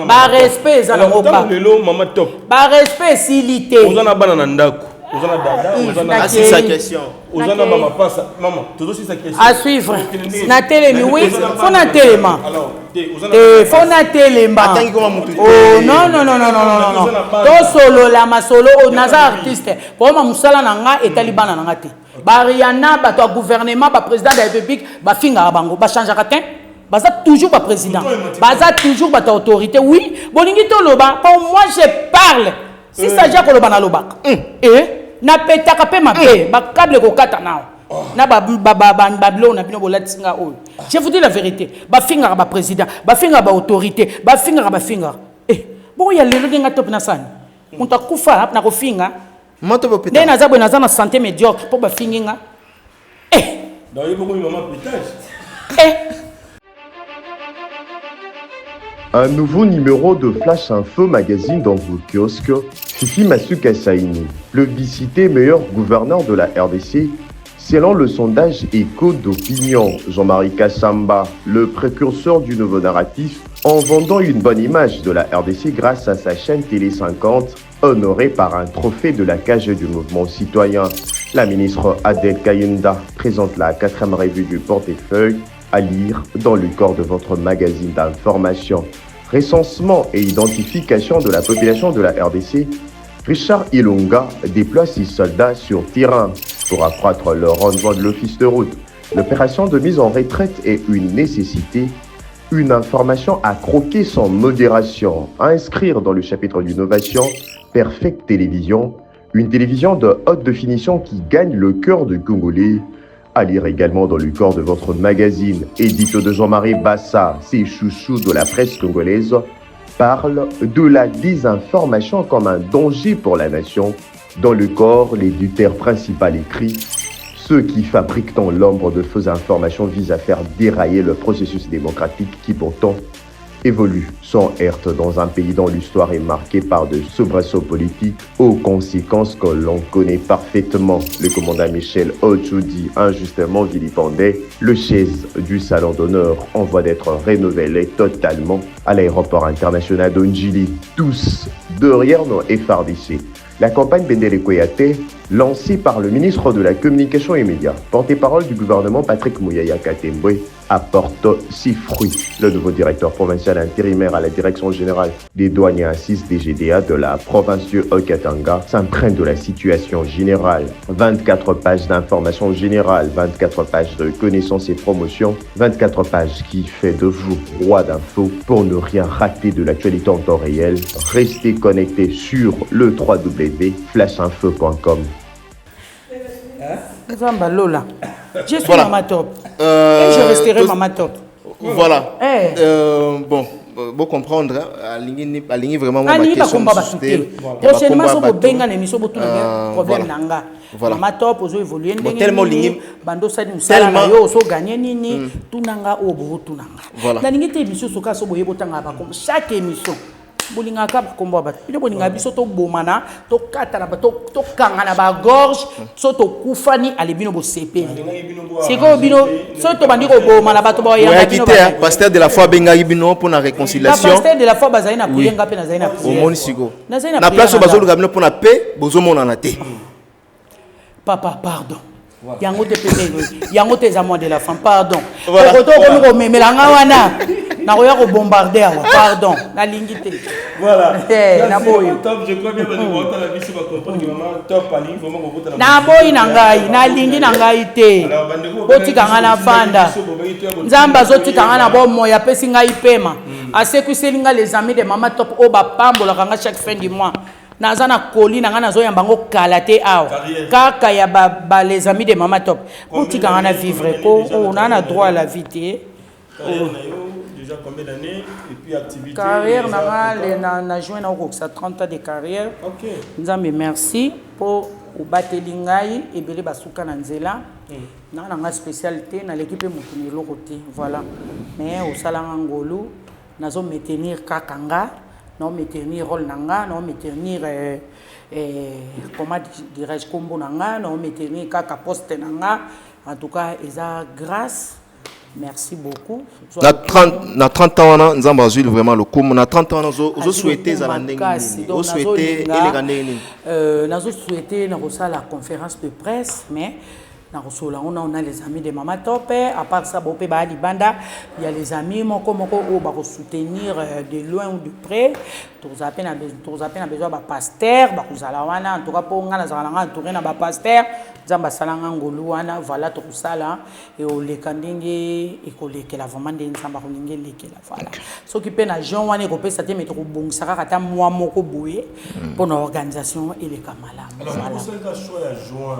Barespect eza nango kaka. Lelo mama top. Barespect esili te. Oza na bana na ndako, oza na dada, oza na Asisa question. Oza na bamapasa. Mama, tozosisa question. À suivre. Natelemi, oui, faut natelema. Alors te, oza na te, faut natelema. Atangi koma mutu te. Oh non, non, non, non, non, non, non, non, tosolola masolo oyo. Naza artiste, poma mosala na nga etali bana na nga te. Bariana, bato ya gouvernement, baprésident de la République, bafingaka bango, bachangeaka te, baza toujours baprésident, baza toujours bato ya autorité. Oui, bolingi toloba po moi je parle. Si s'agit ya koloba, nalobaka e napetaka mpe mabe, bakable ekokata nao na babiloko na bino bolatisi nga oyo. Je vous dis la vérité, bafingaka baprésident, bafingaka baautorité, bafingaka, bafingaka. Eh, bongo ya lelo ndenge topi nasani moto akufa na kofinga. Moto bopeta. Nde naza boye, naza na santé médiocre mpo bafingi nga. Eh. Donc ye bokomi mama pétage. Eh. Un nouveau numéro de Flash Info Magazine dans vos kiosques. Fifi Masuka Saini, plébiscité meilleur gouverneur de la RDC, selon le sondage Écho d'opinion. Jean-Marie Kassamba, le précurseur du nouveau narratif, en vendant une bonne image de la RDC grâce à sa chaîne Télé 50, honorée par un trophée de la cage du mouvement citoyen. La ministre Adèle Kayinda présente la quatrième revue du portefeuille à lire dans le corps de votre magazine d'information. Recensement et identification de la population de la RDC, Richard Ilunga déploie ses soldats sur terrain pour accroître le rendement de l'office de route. L'opération de mise en retraite est une nécessité, une information à croquer sans modération, à inscrire dans le chapitre d'innovation Perfect Télévision, une télévision de haute définition qui gagne le cœur du Congolais. À lire également dans le corps de votre magazine, édito de Jean-Marie Bassa, ses chouchous de la presse congolaise, parle de la désinformation comme un danger pour la nation. Dans le corps, l'éditeur principal écrit: Ceux qui fabriquent dans l'ombre de fausses informations visent à faire dérailler le processus démocratique qui pourtant évolue sans heurte dans un pays dont l'histoire est marquée par de soubresauts politiques aux conséquences que l'on connaît parfaitement. Le commandant Michel Ochoudi, injustement vilipendé, le chaise du salon d'honneur en voie d'être renouvelé totalement à l'aéroport international de Ndjili. Tous derrière nos FARDC. La campagne Bendele Koyate, lancée par le ministre de la Communication et Médias, porte-parole du gouvernement Patrick Muyaya Katembwe, apporte ses fruits. Le nouveau directeur provincial intérimaire à la direction générale des douanes et assises DGDA de la province du Haut-Katanga s'imprègne de la situation générale. 24 pages d'informations générales, 24 pages de connaissances et promotions, 24 pages qui fait de vous roi d'infos pour ne rien rater de l'actualité en temps réel. Restez connectés sur le www.flashinfo.com. Nzambe Lola. Je suis Voilà. Mama Top. Et je resterai Mama Top. Voilà. Eh. Bon, comprendre, hein, aligné vraiment moi, ma Alingi question bakomba mosusu bato te. te. Prochainement, Bakomba so bato. bobenga na émission, botuna problème voilà. na nga. Voilà. Mama Top, ozo évoluer Bon, ndenge tellement nini, bando osali mosala na yo, ozoganye nini, tunanga oyo botuna nga. Voilà. Nalingi te émission soka so boye botanga bakombo chaque émission. Bolingaka bakombo ya bato, bino bolingaka biso tobomana, tokatana, tokanga na bagorge, so tokufani ale bino bosepeli. Sikoyo bino so tobandi kobomana, bato baoyamba Oyaki bino. te, hein, pasteur de la foi abengaki bino mpo na réconciliation. Bapasteur de la foi bazali na Oui. prière, nga mpe nazali na prière. Omoni sikoyo Nazali na na prière place oyo na bazoluka bino mpo na pe bozomonana te. Papa, pardon, yango te pete, yango te, eza mois de la femme, pardon. Voilà. Okoto okomi komemela nga wana, nakoya kobombarde awa, pardon, nalingi te. Voilà. Eh, Merci, naboyi. Maman Top, je crois bien que nous la biso ba comprendre que maman Top alingi vraiment kokota na Naboyi na ngai, nalingi na ngai te. Alors, bandeko, Botika ngai na fanda. Nzambe azotika ngai na bomoi, apesi ngai pema. Asekwiseli nga les amis de mama top oyo bapambolaka nga chaque fin du mois. Naza na colis na nga, nazoyamba yango kala te awa. Kaka ya ba, ba les amis de mama top. Botika nga na vivre ko, oh, naa na droit à la vie te. Carrière na yo déjà combien d'années et puis activité? Carrière na nga le na, na juin nakokokisa 30 ans de carrière. Nzambe merci mpo obateli ngai, ebele basuka na nzela. Naa na nga spécial te, naleki mpe motu na eloko te, voilà. Mais osalanga ngolu, nazo maintenir kaka nga, nao maintenir rôle na nga, nao maintenir comment dirais-je, kombo na nga, nao maintenir kaka poste na nga. En tout cas eza grâce. Merci beaucoup. Na 30, na 30 ans wana, Nzambe azwi vraiment lokumu. Na 30 ans wana, ozosouhaite ezala ndenge nini? Osouhaite eleka ndenge nini? Nazosouhaite na kosala conférence de presse, mais nakosolola yango nao na les amis de mama top. À part ça, bao mpe baya libanda ya les amis moko moko oyo bakosoutenir de loin ou de près. Tokozala mpe na besoin ya bapaster, bakozala wana. En tout cas mpo ngai nazala nanga entouré na bapaster, Nzambe asalanga ngolu wana. Voilà, tokosala eoleka ndenge ekolekela, vraiment ndenge Nzambe akolinga elekela. Voilà, soki mpe na juin wana ekopesa te, me tokobongisa kaka ata mwa moko boye mpona organisation eleka malamu. Voilà,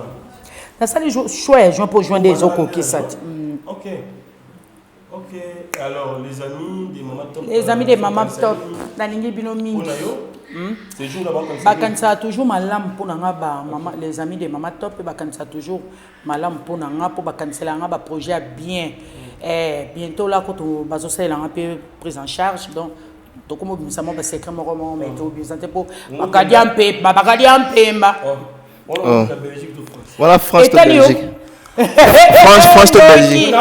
nasali choix ya juin mpo juin nde ezokokisa te. Ok. Ok, alors les amis de Mama Top. Les amis de Mama Top, nalingi bino mingi. Bakanisaka toujours malamu mpo na nga, ba mama, les amis de Mama Top mpe bakanisaka toujours malamu mpo na nga, mpo bakanisela nga baprojet ya bien. Bientôt la koto bazosalela nga mpe prise en charge, donc tokoma obimisa mwa basecret moko moko, mais tobimisa te mpo bakadia mpemba, bakadia mpemba. Voilà, France to Belgique. France, France to Belgique.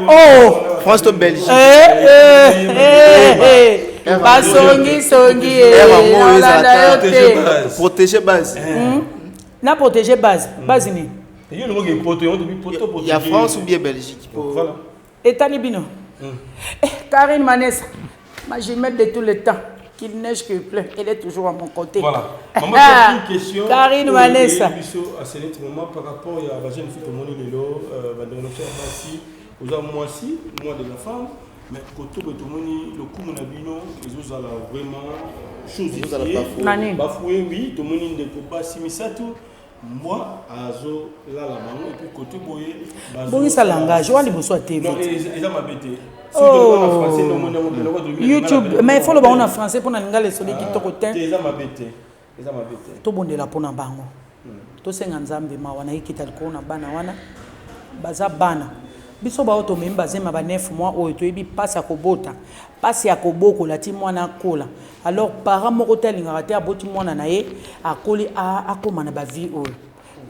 Oh, France to Belgique. Basongi songi nalanda yo te. Protéger base. Na protéger base, base nini? Ya France ou bien Belgique? Voilà. Etali bino. Karine Manessa, ma jumelle de tout le temps, qu'il neige, qu'il pleut, elle est toujours à mon côté. Voilà. Maman, une question. Karine Manessa. À ce moment par rapport à la jeune fille tomoni lelo, bandeko na basi, oza mwasi, moi de la femme, mais koto tomoni lokumu na bino ezozala vraiment chose bafoué. Oui, tomoni ndeko basi misato, mbwa azolala bango, et puis côté boye Bongisa langage wana liboso ya TV. Eza mabe te. YouTube, mais il faut loba ngo na français mpo na lingala esoli kitoko te. Eza mabe te, eza mabe te. Tobondela mpona bango, tosenga Nzambe mawa na ekita likolo na bana wana. Baza bana biso bao tomemi bazema ba 9 mois oyo toyebi mpasi ya kobota, mpasi ya kobokola ti mwana akola. Alors parent moko te alingaka te aboti mwana na ye, akoli, akóma na bavie oyo.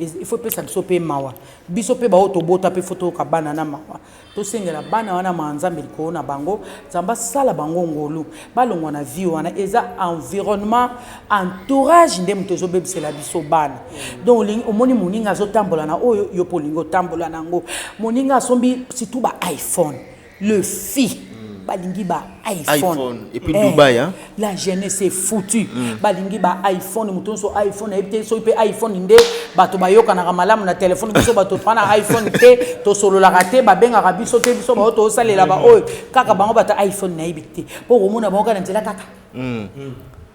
Il faut epesa biso mpe mawa, biso mpe bao tobota mpe faut toyoka bana na mawa. Tosengela bana wana mawa, Nzambe likolo na bango, Nzambe asala bango ngolu, balongwa na vie wana. Eza environnement, entourage nde moto ezobebisela biso bana. Donc omoni moninga azotambola na oyo, yo mpo olingi otambola na yango. Moninga asombi surtout ba iPhone, le fille balingi ba iPhone. iPhone et puis Dubaï, hein? La jeunesse est foutue. Balingi ba iPhone, moto nyonso iPhone. Ayebi te soki mpe iPhone nde bato bayokanaka malamu na telefone. Biso bato toa na iPhone te, tosololaka te, babengaka biso te. Biso bao tosalela baoyo kaka bango bato iPhone, nayebi te mpo komona bango kaka na nzela, kaka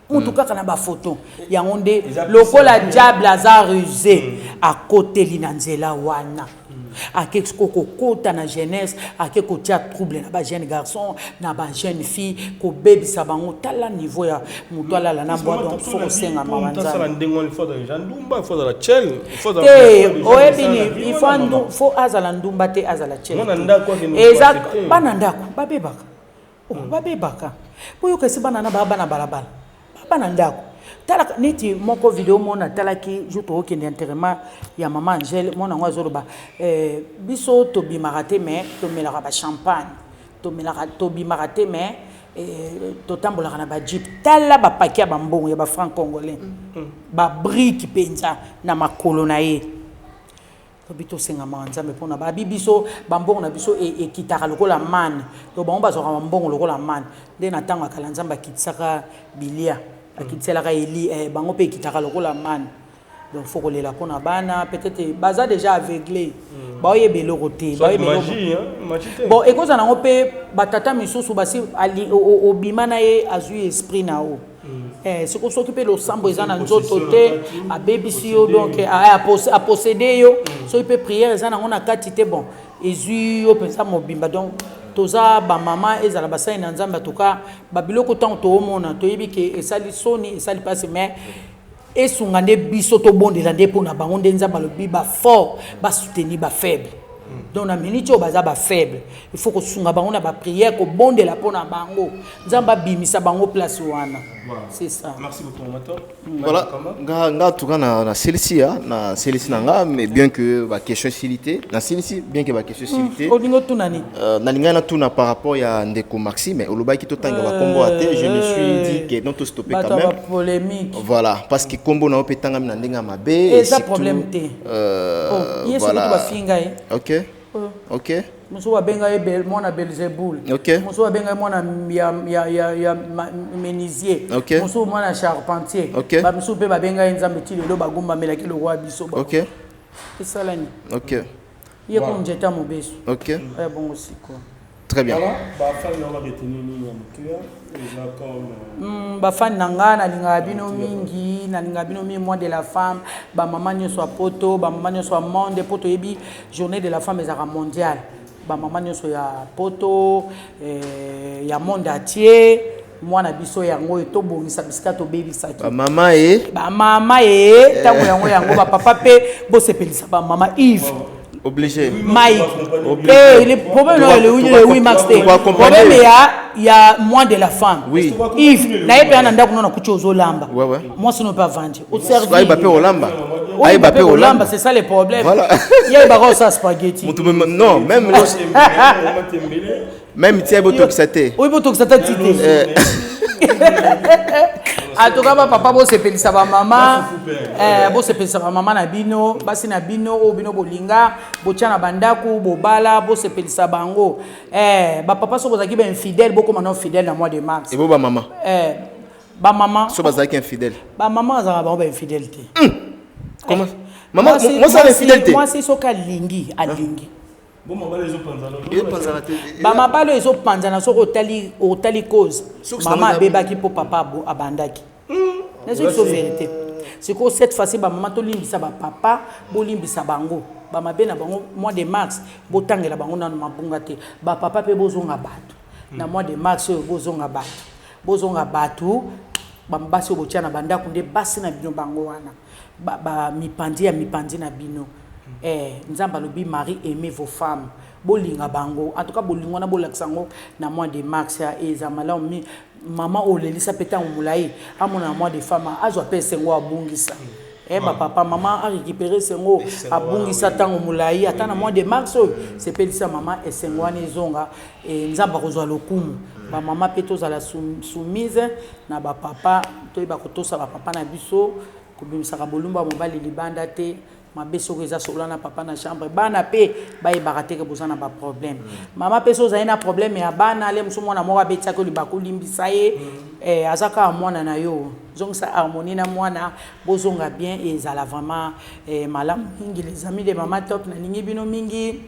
mutu kaka na bafoto yango nde lokola diable aza ruse, akoteli na nzela wana, ake kokota na jeunesse, ake kotia trouble na bajeune garçon, na bajeune fille, kobebisa bango. Tala niveau ya moto alala na mbwa. Donc faut kosenga mawa Nzambe te. Oyebi ni il faut azala ndumba te, azala chel. Eza bana ndako babebaka, oh, babebaka. Boyoka esi bana na baa bana balabala, bana ndako. Tala neti moko video moko natalaki jour tokokende enterrement ya mama Angele. Mwana yango azoloba biso tobimaka te, mais tomelaka bachampagne, tomelaka, tobimaka te, mais totambolaka na bajeep. Tala bapaki ya bambongo ya bafranc congolais, babrique mpenza na makolo na ye. Tobi tosengamaka Nzambe mpona babi biso bambongo na biso ekitaka lokola mane to bango bazwaka bambongo lokola mane. Nde na ntango ya kala Nzambe akitisaka bilia, akitiselaka eli bango mpe ekitaka lokola mane. Donc faut kolela mpona bana. Peut-être baza déjà aveuglé. Baoyeba eloko te. Baoyeba magie, hein? Magie te. Bon, ekozala nango mpe batata misusu basi obima na ye, azwi esprit na yo. Eh, siko soki mpe losambo eza na nzoto te, abebisi yo, donc apossédé yo. Soki mpe prière eza nango na kati te, bon, ezwi yo mpenza mobimba. Donc toza bamama, ezala basali na Nzambe, atuka babiloko ntango toomona, toyebi ke esali soni, esali mpasi, mais esunga nde biso tobondela nde mpo na bango. Nde Nzambe alobi bafort basoutenir bafaible. Donc na minute oyo baza bafaible, il faut kosunga bango na baprière, kobondela mpo na bango, Nzambe abimisa bango place wana. C'est ça. Merci beaucoup, Mama Top. Voilà, nga, en tout cas, na celle-ci, hein, na celle-ci na nga, mais bien que ba question esili te, na celle-ci, bien que ba question esili te. Olingi otuna nini? Nalingai natuna par rapport ya ndeko Maxi, mais olobaki totanga bakombo ya te. Je me suis dit que non, tostopper quand bato même. Bapolémique. Voilà, parce que kombo na yo mpe etangami na ndenge ya mabe et Eza surtout, problème te. Oh, ye soki voilà. bafinga ye. Ok. Mosusu babenga ye mwana Belzebul. Mosusu babenga ye mwana ya menuisier. Mosusu mwana charpentier. Bamisusu mpe babenga ye Nzambe. Ti lelo bagumbamelaki lokwa biso. Esalani. Ye ko nzete ya mobesu. Oya bongo sikoyo. Très bien. Voilà, bafani na baretenir nini ya motuya eza comme Bafani na nga, nalingaka bino mingi, nalingaka bino mingi. Mois de la femme, bamama nyonso ya poto, bamama nyonso ya monde, po toyebi journée de la femme ezalaka mondiale, bamama nyonso ya poto, ya monde entier, mwana biso yango oyo tobongisa bisika tobebisaki. Bamama e Bamama e ntango yango yango, bapapa mpe bosepelisa bamama. Yves Obligé. Mike. Obligé. Eh, le problème non, le 8 mars te. Accompagner. Problème ya mois de la femme. Yves, na ye mpe na ndako no nakuti ozolamba. Mwasi no mpe avandi. Ayeba mpe olamba. Ayeba mpe olamba. C'est ça le problème. Voilà. Ye ayebaka osala spaghetti. Mutu non, même tia botokisa te. Oyi botokisa ta ti te. En tout cas, bapapa bosepelisa bamama, bosepelisa bamama na bino, basi na bino oyo bino bolinga, botya na bandako, bobala, bosepelisa bango. Bapapa, soki bozalaki bainfidèle, bokóma no fidèle na mois de mars. Ebo bamama? Bamama. So bazalaki infidèle? Bamama azalaka bango bainfidèle te. Comment? Mama mwasi aza infidèle te? Mwasi soki alingi, alingi. Bon, mabala ezopanzana. Ezopanzana te. Bamabala oyo ezopanzana, soki otali cause, Soki mama sango abebaki mpo papa abandaki. Nazoyi biso vérité. Sikoyo cette fois-ci, bamama tolimbisa bapapa, bolimbisa bango bamabe na bango. Mois de mars, botangela bango nano mabunga te. Bapapa mpe bozonga bato na mois de mars oyo, bozonga bato, bozonga bato. Basi oyo botia na bandako nde basi na bino, bango wana bamipandi ya mipandi na bino. Nzambe alobi: "Maris, aimez vos femmes." Bolinga bango. En tout cas, bolingo wana bolakisa yango na mois de mars, eza malamu mingi. Mama oyo olelisa mpe ntango molai, amona na mois de femme azwa mpe esengo abungisa. Bapapa, mama arécupéré esengo abungisa ntango molai, ata na mois de mars oyo sepelisa mama, esengo wana ezonga, Nzambe akozwa lokumu. Bamama mpe tozala soumise na bapapa, toyeba kotosa bapapa na biso, kobimisaka bolumbu ya mobali libanda te. Mabe soki eza, solola na papa na chambre. Bana mpe bayebaka te ke boza na baproblème. Mama mpe so ozali na problème ya bana, ale mosu mwana moko abetiaki yo libaku, olimbisa ye. Aza kaka mwana na yo, zongisa harmonie na mwana, bozonga bien, ezala vraiment malamu mingi. Les amis de Mama Top, nalingi bino mingi,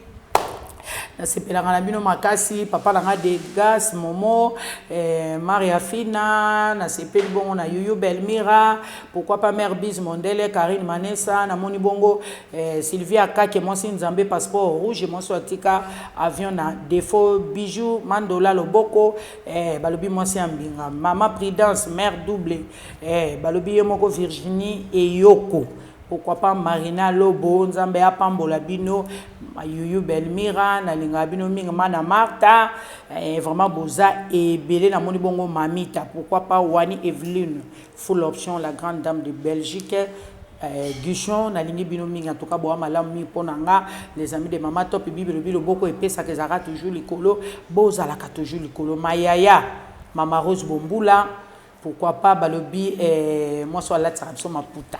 nasepelaka na bino makasi. Papa na nga Degas Momo, Maria Fina, nasepeli bongo na Yuyu Belmira, pourquoi pas Mare Bis Mondele, Karine Manesa, namoni bongo Sylvia Kake, mwasi Nzambe, passeport rouge, mwasi oyo atika avion na défaut, Bijou Mandola Loboko, balobi mwasi ya mbinga, Mama Prudence, mare double, balobi ye moko Virginie Eyoko, pourquoi pas Marina Lobo. Nzambe apambola bino. Yuyu Belmira, nalingaka bino mingi. Mana Marta, vraiment boza ebele. Namoni bongo Mamita, pourquoi pas Wani Eveline, full option, la grande dame de Belgique, Guichon, nalingi bino mingi. En tout cas, boa malamu mingi mpo na nga. Les amis de Mama Top, Bible elobi loboko epesaka ezalaka toujours likolo, bozalaka toujours likolo. Mayaya Mama Rose Bombula, pourquoi pas balobi mwasi oyo alatisaka biso maputa,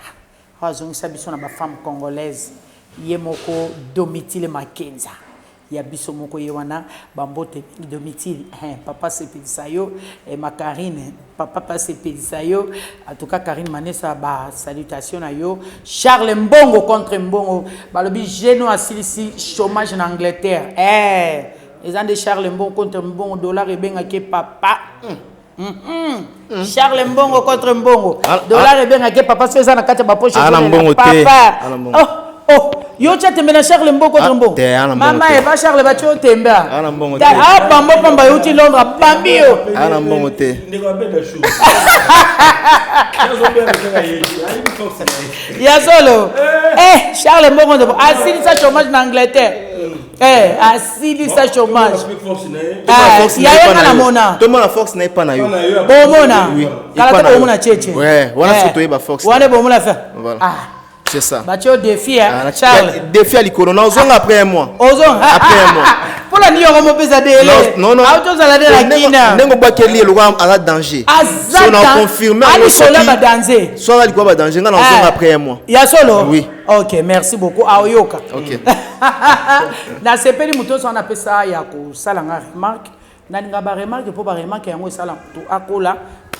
oyo azongisa biso na bafemme congolaise, ye moko Domitile Makenza. Ya biso moko ye wana ba mbote mingi Domitile eh papa sepelisa yo eh ma Carine papa pa sepelisa yo en tout cas Carine Manessa ba salutation na yo Charles Mbongo contre Mbongo balobi Geno asilisi chômage na Angleterre eh eza nde Charles Mbongo contre Mbongo dollar ebengaki papa mm. Mm -hmm. Charles Mbongo contre Mbongo. Ah, Dollar ah. ebengaki papa so eza na kati ya ba poche. Ana mbongo te. Papa. Oh, oh. Yo tia tembe na Charles Mbongo contre ah, Mbongo. Te, ana mbongo. Mama e ba Charles ba tio tembe. Ana mbongo te. Ah bambo pamba yo ti Londres bambi yo. Ana mbongo te. Ndeko abeda chou. Ya solo. Eh, Charles Mbongo ndeko asilisa chômage na Angleterre. Eh, asilisa chômage. Eh, ya ye nga namona. Tomona force na ye pa na yo. Bomona. Kala te bomona cheche. Ouais, wana eh. soto yeba force. Wana bomona fa. Voilà. Ah. C'est ça. Batie au défi hein, ah, Charles. Défi à likolo. Na ozonga après un mois. Ozonga. Après un mois. Mpona nini yango mopesa dele non non autozala nde na kina ndenge obwakeli eloko aza danger aza na confirme alikolo ya badange so aza likolo ya badange nga na ozonga après un mois ya solo oui ok merci beaucoup aoyoka ok nasepeli moto nyonso wana apesa ya kosala nga remarque nalinga baremarque mpo baremarque yango esala moto akola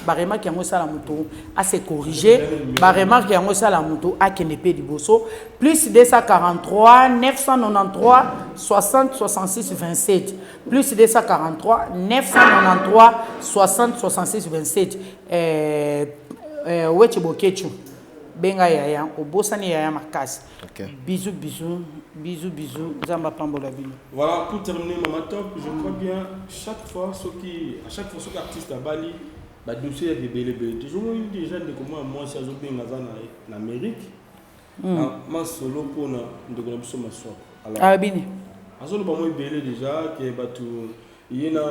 baremarque yango esala moto ase corriger baremarque yango esala moto akende mpe liboso plus 243 993 60 66 27 plus 243 993 60 66 27 eh, eh, weche bokechu benga yaya obosani yaya makasi okay. bisous bisous bisous bisous nzambe apambola bino voilà pour terminer mama top je crois bien chaque fois soki à chaque fois soki artiste abali badossier ya ebele ebele tozomoni déjà ndeko mwa mwasi azobenga aza na amérique mm. na masolo mpona ndeko na biso maswako alors abini azoloba mwa ebele déjà ke bato ye na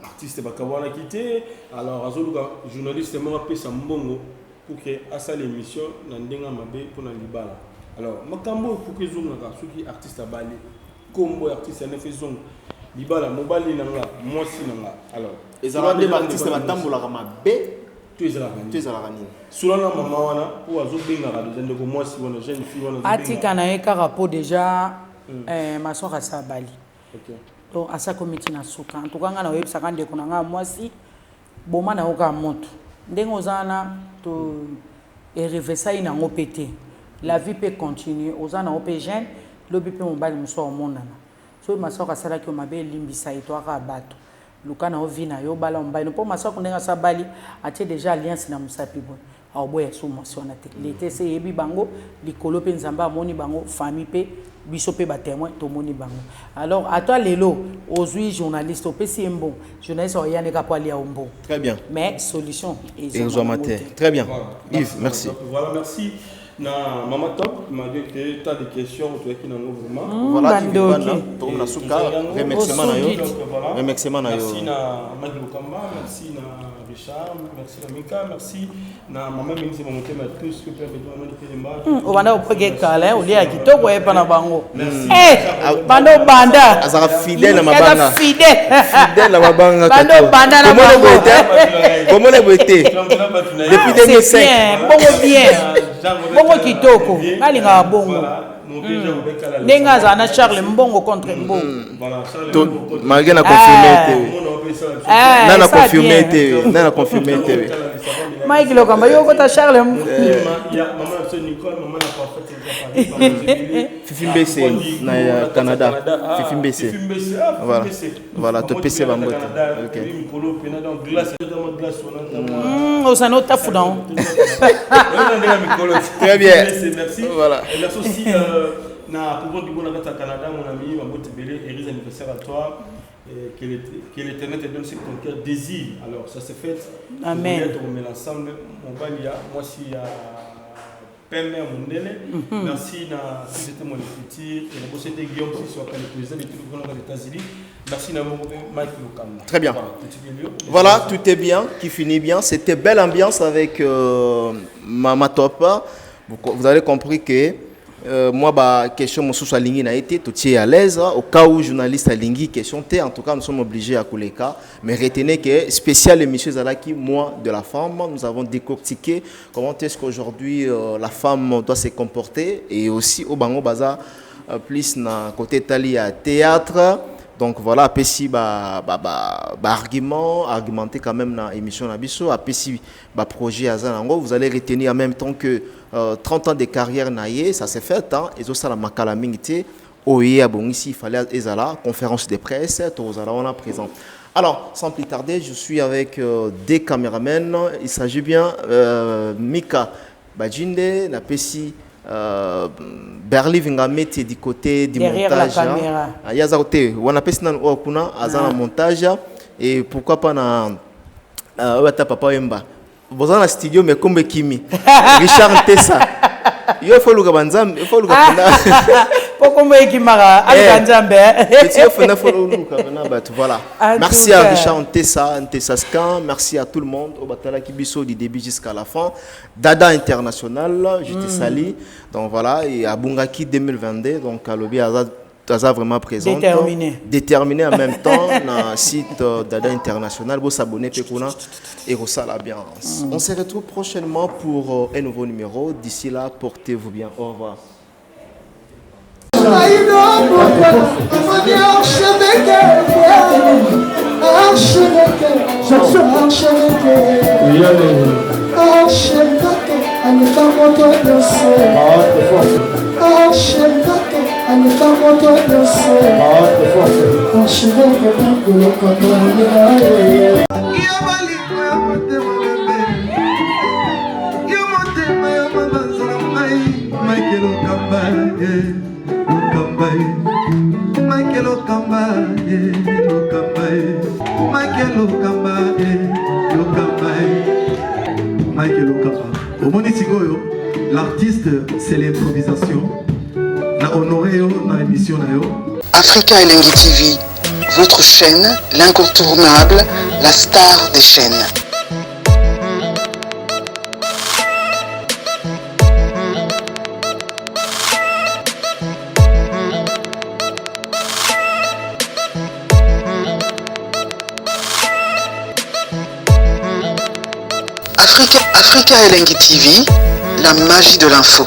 artiste bakabwanaki te alors azoluka journaliste moko apesa mbongo pour que asala émission na ndenge ya mabe mpona libala alors makambo oyo puku ezongaka soki artiste abali nkombo ya artiste ya nefe ezonga libala mobali na nga mwasi na nga alors ezalaka nde baartiste batambolaka mabe to ezalaka nini to ezalaka nini sula na mama wana mpo azobengaka deja ndeko mwasi wana jeune fille wana atika na ye kaka mpo deja hmm. eh, maswaka asi abali okay. Donc asi akomi ti na suka. En tout cas nga na oyebisaka ndeko na nga mwasi boma na yo kaka moto ndenge oza wana to erevesai na yango pe te. La vie pe continue oza na yo pe jeune lobi pe mobali mosusu akomonana. Soki Masuaku asalaki yo mabe limbisa ye toa kaka batu. Luka na yo vie na yo bala mobali no po Masuaku ndenge asi abali atie dejà alliance na musapi boye Akoboya lisusu mwasi wana te. L'etat esi eyebi bango, likolo pe Nzambe amoni bango, famille pe, biso pe ba temoins tomoni bango. Alors ata lelo ozui journaliste opesi ye mbongo, journaliste akoya nde kaka po alia yo mbongo. Très bien. Mais solution ezwama ezwama te. Très bien. Yves, merci. Voilà, merci. Na Mama Top, malgré que tas de questions, tu as nango vraiment. Mmh, voilà, bandoki. Tokomi na suka, remerciement na yo. Remerciement na yo. Merci na Mike Lokamba, merci na Richard, merci na Mika, merci na maman ministre ya motema ya tous que père beton amani kelemba. Hmm, obanda kopeke kala eh, olia kitoko epa na bango. Merci. Eh, banda obanda. Azaka fidèle na mabanga. Fidèle. Fidèle na mabanga. Banda obanda na bango. Komona boye te. Depuis 2005. Bongo bien. Bongo kitoko. Nalingaka bongo. Hmm. Ndenge azala na Charles Mbongo contre Mbongo. Hmm. Malgré na confirmer te. Eh, Na na confirmer te. Na na confirmer te. Mike Lokamba yo kota Charles Fifi Mbese na Canada. Fifi Mbese. Voilà. Voilà, topesi bango te. OK. Osana otafu na Très bien. Merci. Voilà. Et merci aussi na Poupon Dibon na kati ya Canada, mon ami, Mambote Belé, heureux anniversaire à toi. Et que l'éternel te donne ce que ton cœur désire. Alors, ça s'est fait. Amen. On met ensemble. Mobali ya mwasi ya pembe ya mondele. Mhm. Merci na société mon futur et na bosete Guillaume Sissoko le président de tout le monde des États-Unis. Merci na Mike Lokamba. Très bien. Voilà, tout est bien. Voilà, tout est bien, qui finit bien. C'était belle ambiance avec euh, Mama Top. Vous, vous avez compris que euh, moi, bah, question mosusu alingi na été, tout est à l'aise. Au cas où journaliste alingi, question T, en tout cas, nous sommes obligés à Koleka. Mais retenez que spécial émission Zalaki, moi de la femme, nous avons décortiqué comment est-ce qu'aujourd'hui euh, la femme doit se comporter et aussi au Bango Baza. plus na côté etali ya théâtre. Donc voilà, apesi ba ba ba, ba argument, argumenté quand même na émission na biso, apesi ba projet aza nango. Vous allez retenir en même temps que 30 ans de carrière na ye, ça s'est fait hein, ezosala makala mingi te. Oye abongisi, il fallait ezala conférence de presse, tozala wana présent. Alors, sans plus tarder, je suis avec des caméramens. Il s'agit bien Mika Bajinde, napesi Berli Vingamete du côté du Derrière la montage. caméra. Ah, yaza côté, wana pesi nanu oyo kuna aza na montage et pourquoi pas na oyo ata papa Wemba. Boza na studio mais kombe kimi. Richard Ntesa. Yo faut luka banzambe, faut luka penda. Po kombo ekimaka aluka Nzambe. Petit yo funda faut luka penda bato, voilà. En Merci tout à cas. Richard Ntesa, Ntesa Scan, merci à tout le monde au Batala Kibiso du début jusqu'à la fin. Dada International, je te salue. Donc voilà, et à Bungaki 2022, donc à Lobi Aza, Aza vraiment présente. Déterminé. Déterminé en même temps, dans le site Dada International, vous s'abonner, Pekuna, et Rosa la bien. On se retrouve prochainement pour un nouveau numéro. D'ici là, portez-vous bien. Au revoir. Omoni sikoyo, l'artiste, c'est l'improvisation. Na honoré yo na émission na yo. Africa Elengi TV, votre chaîne, l'incontournable, la star des chaînes. Africa Elengi TV, la magie de l'info.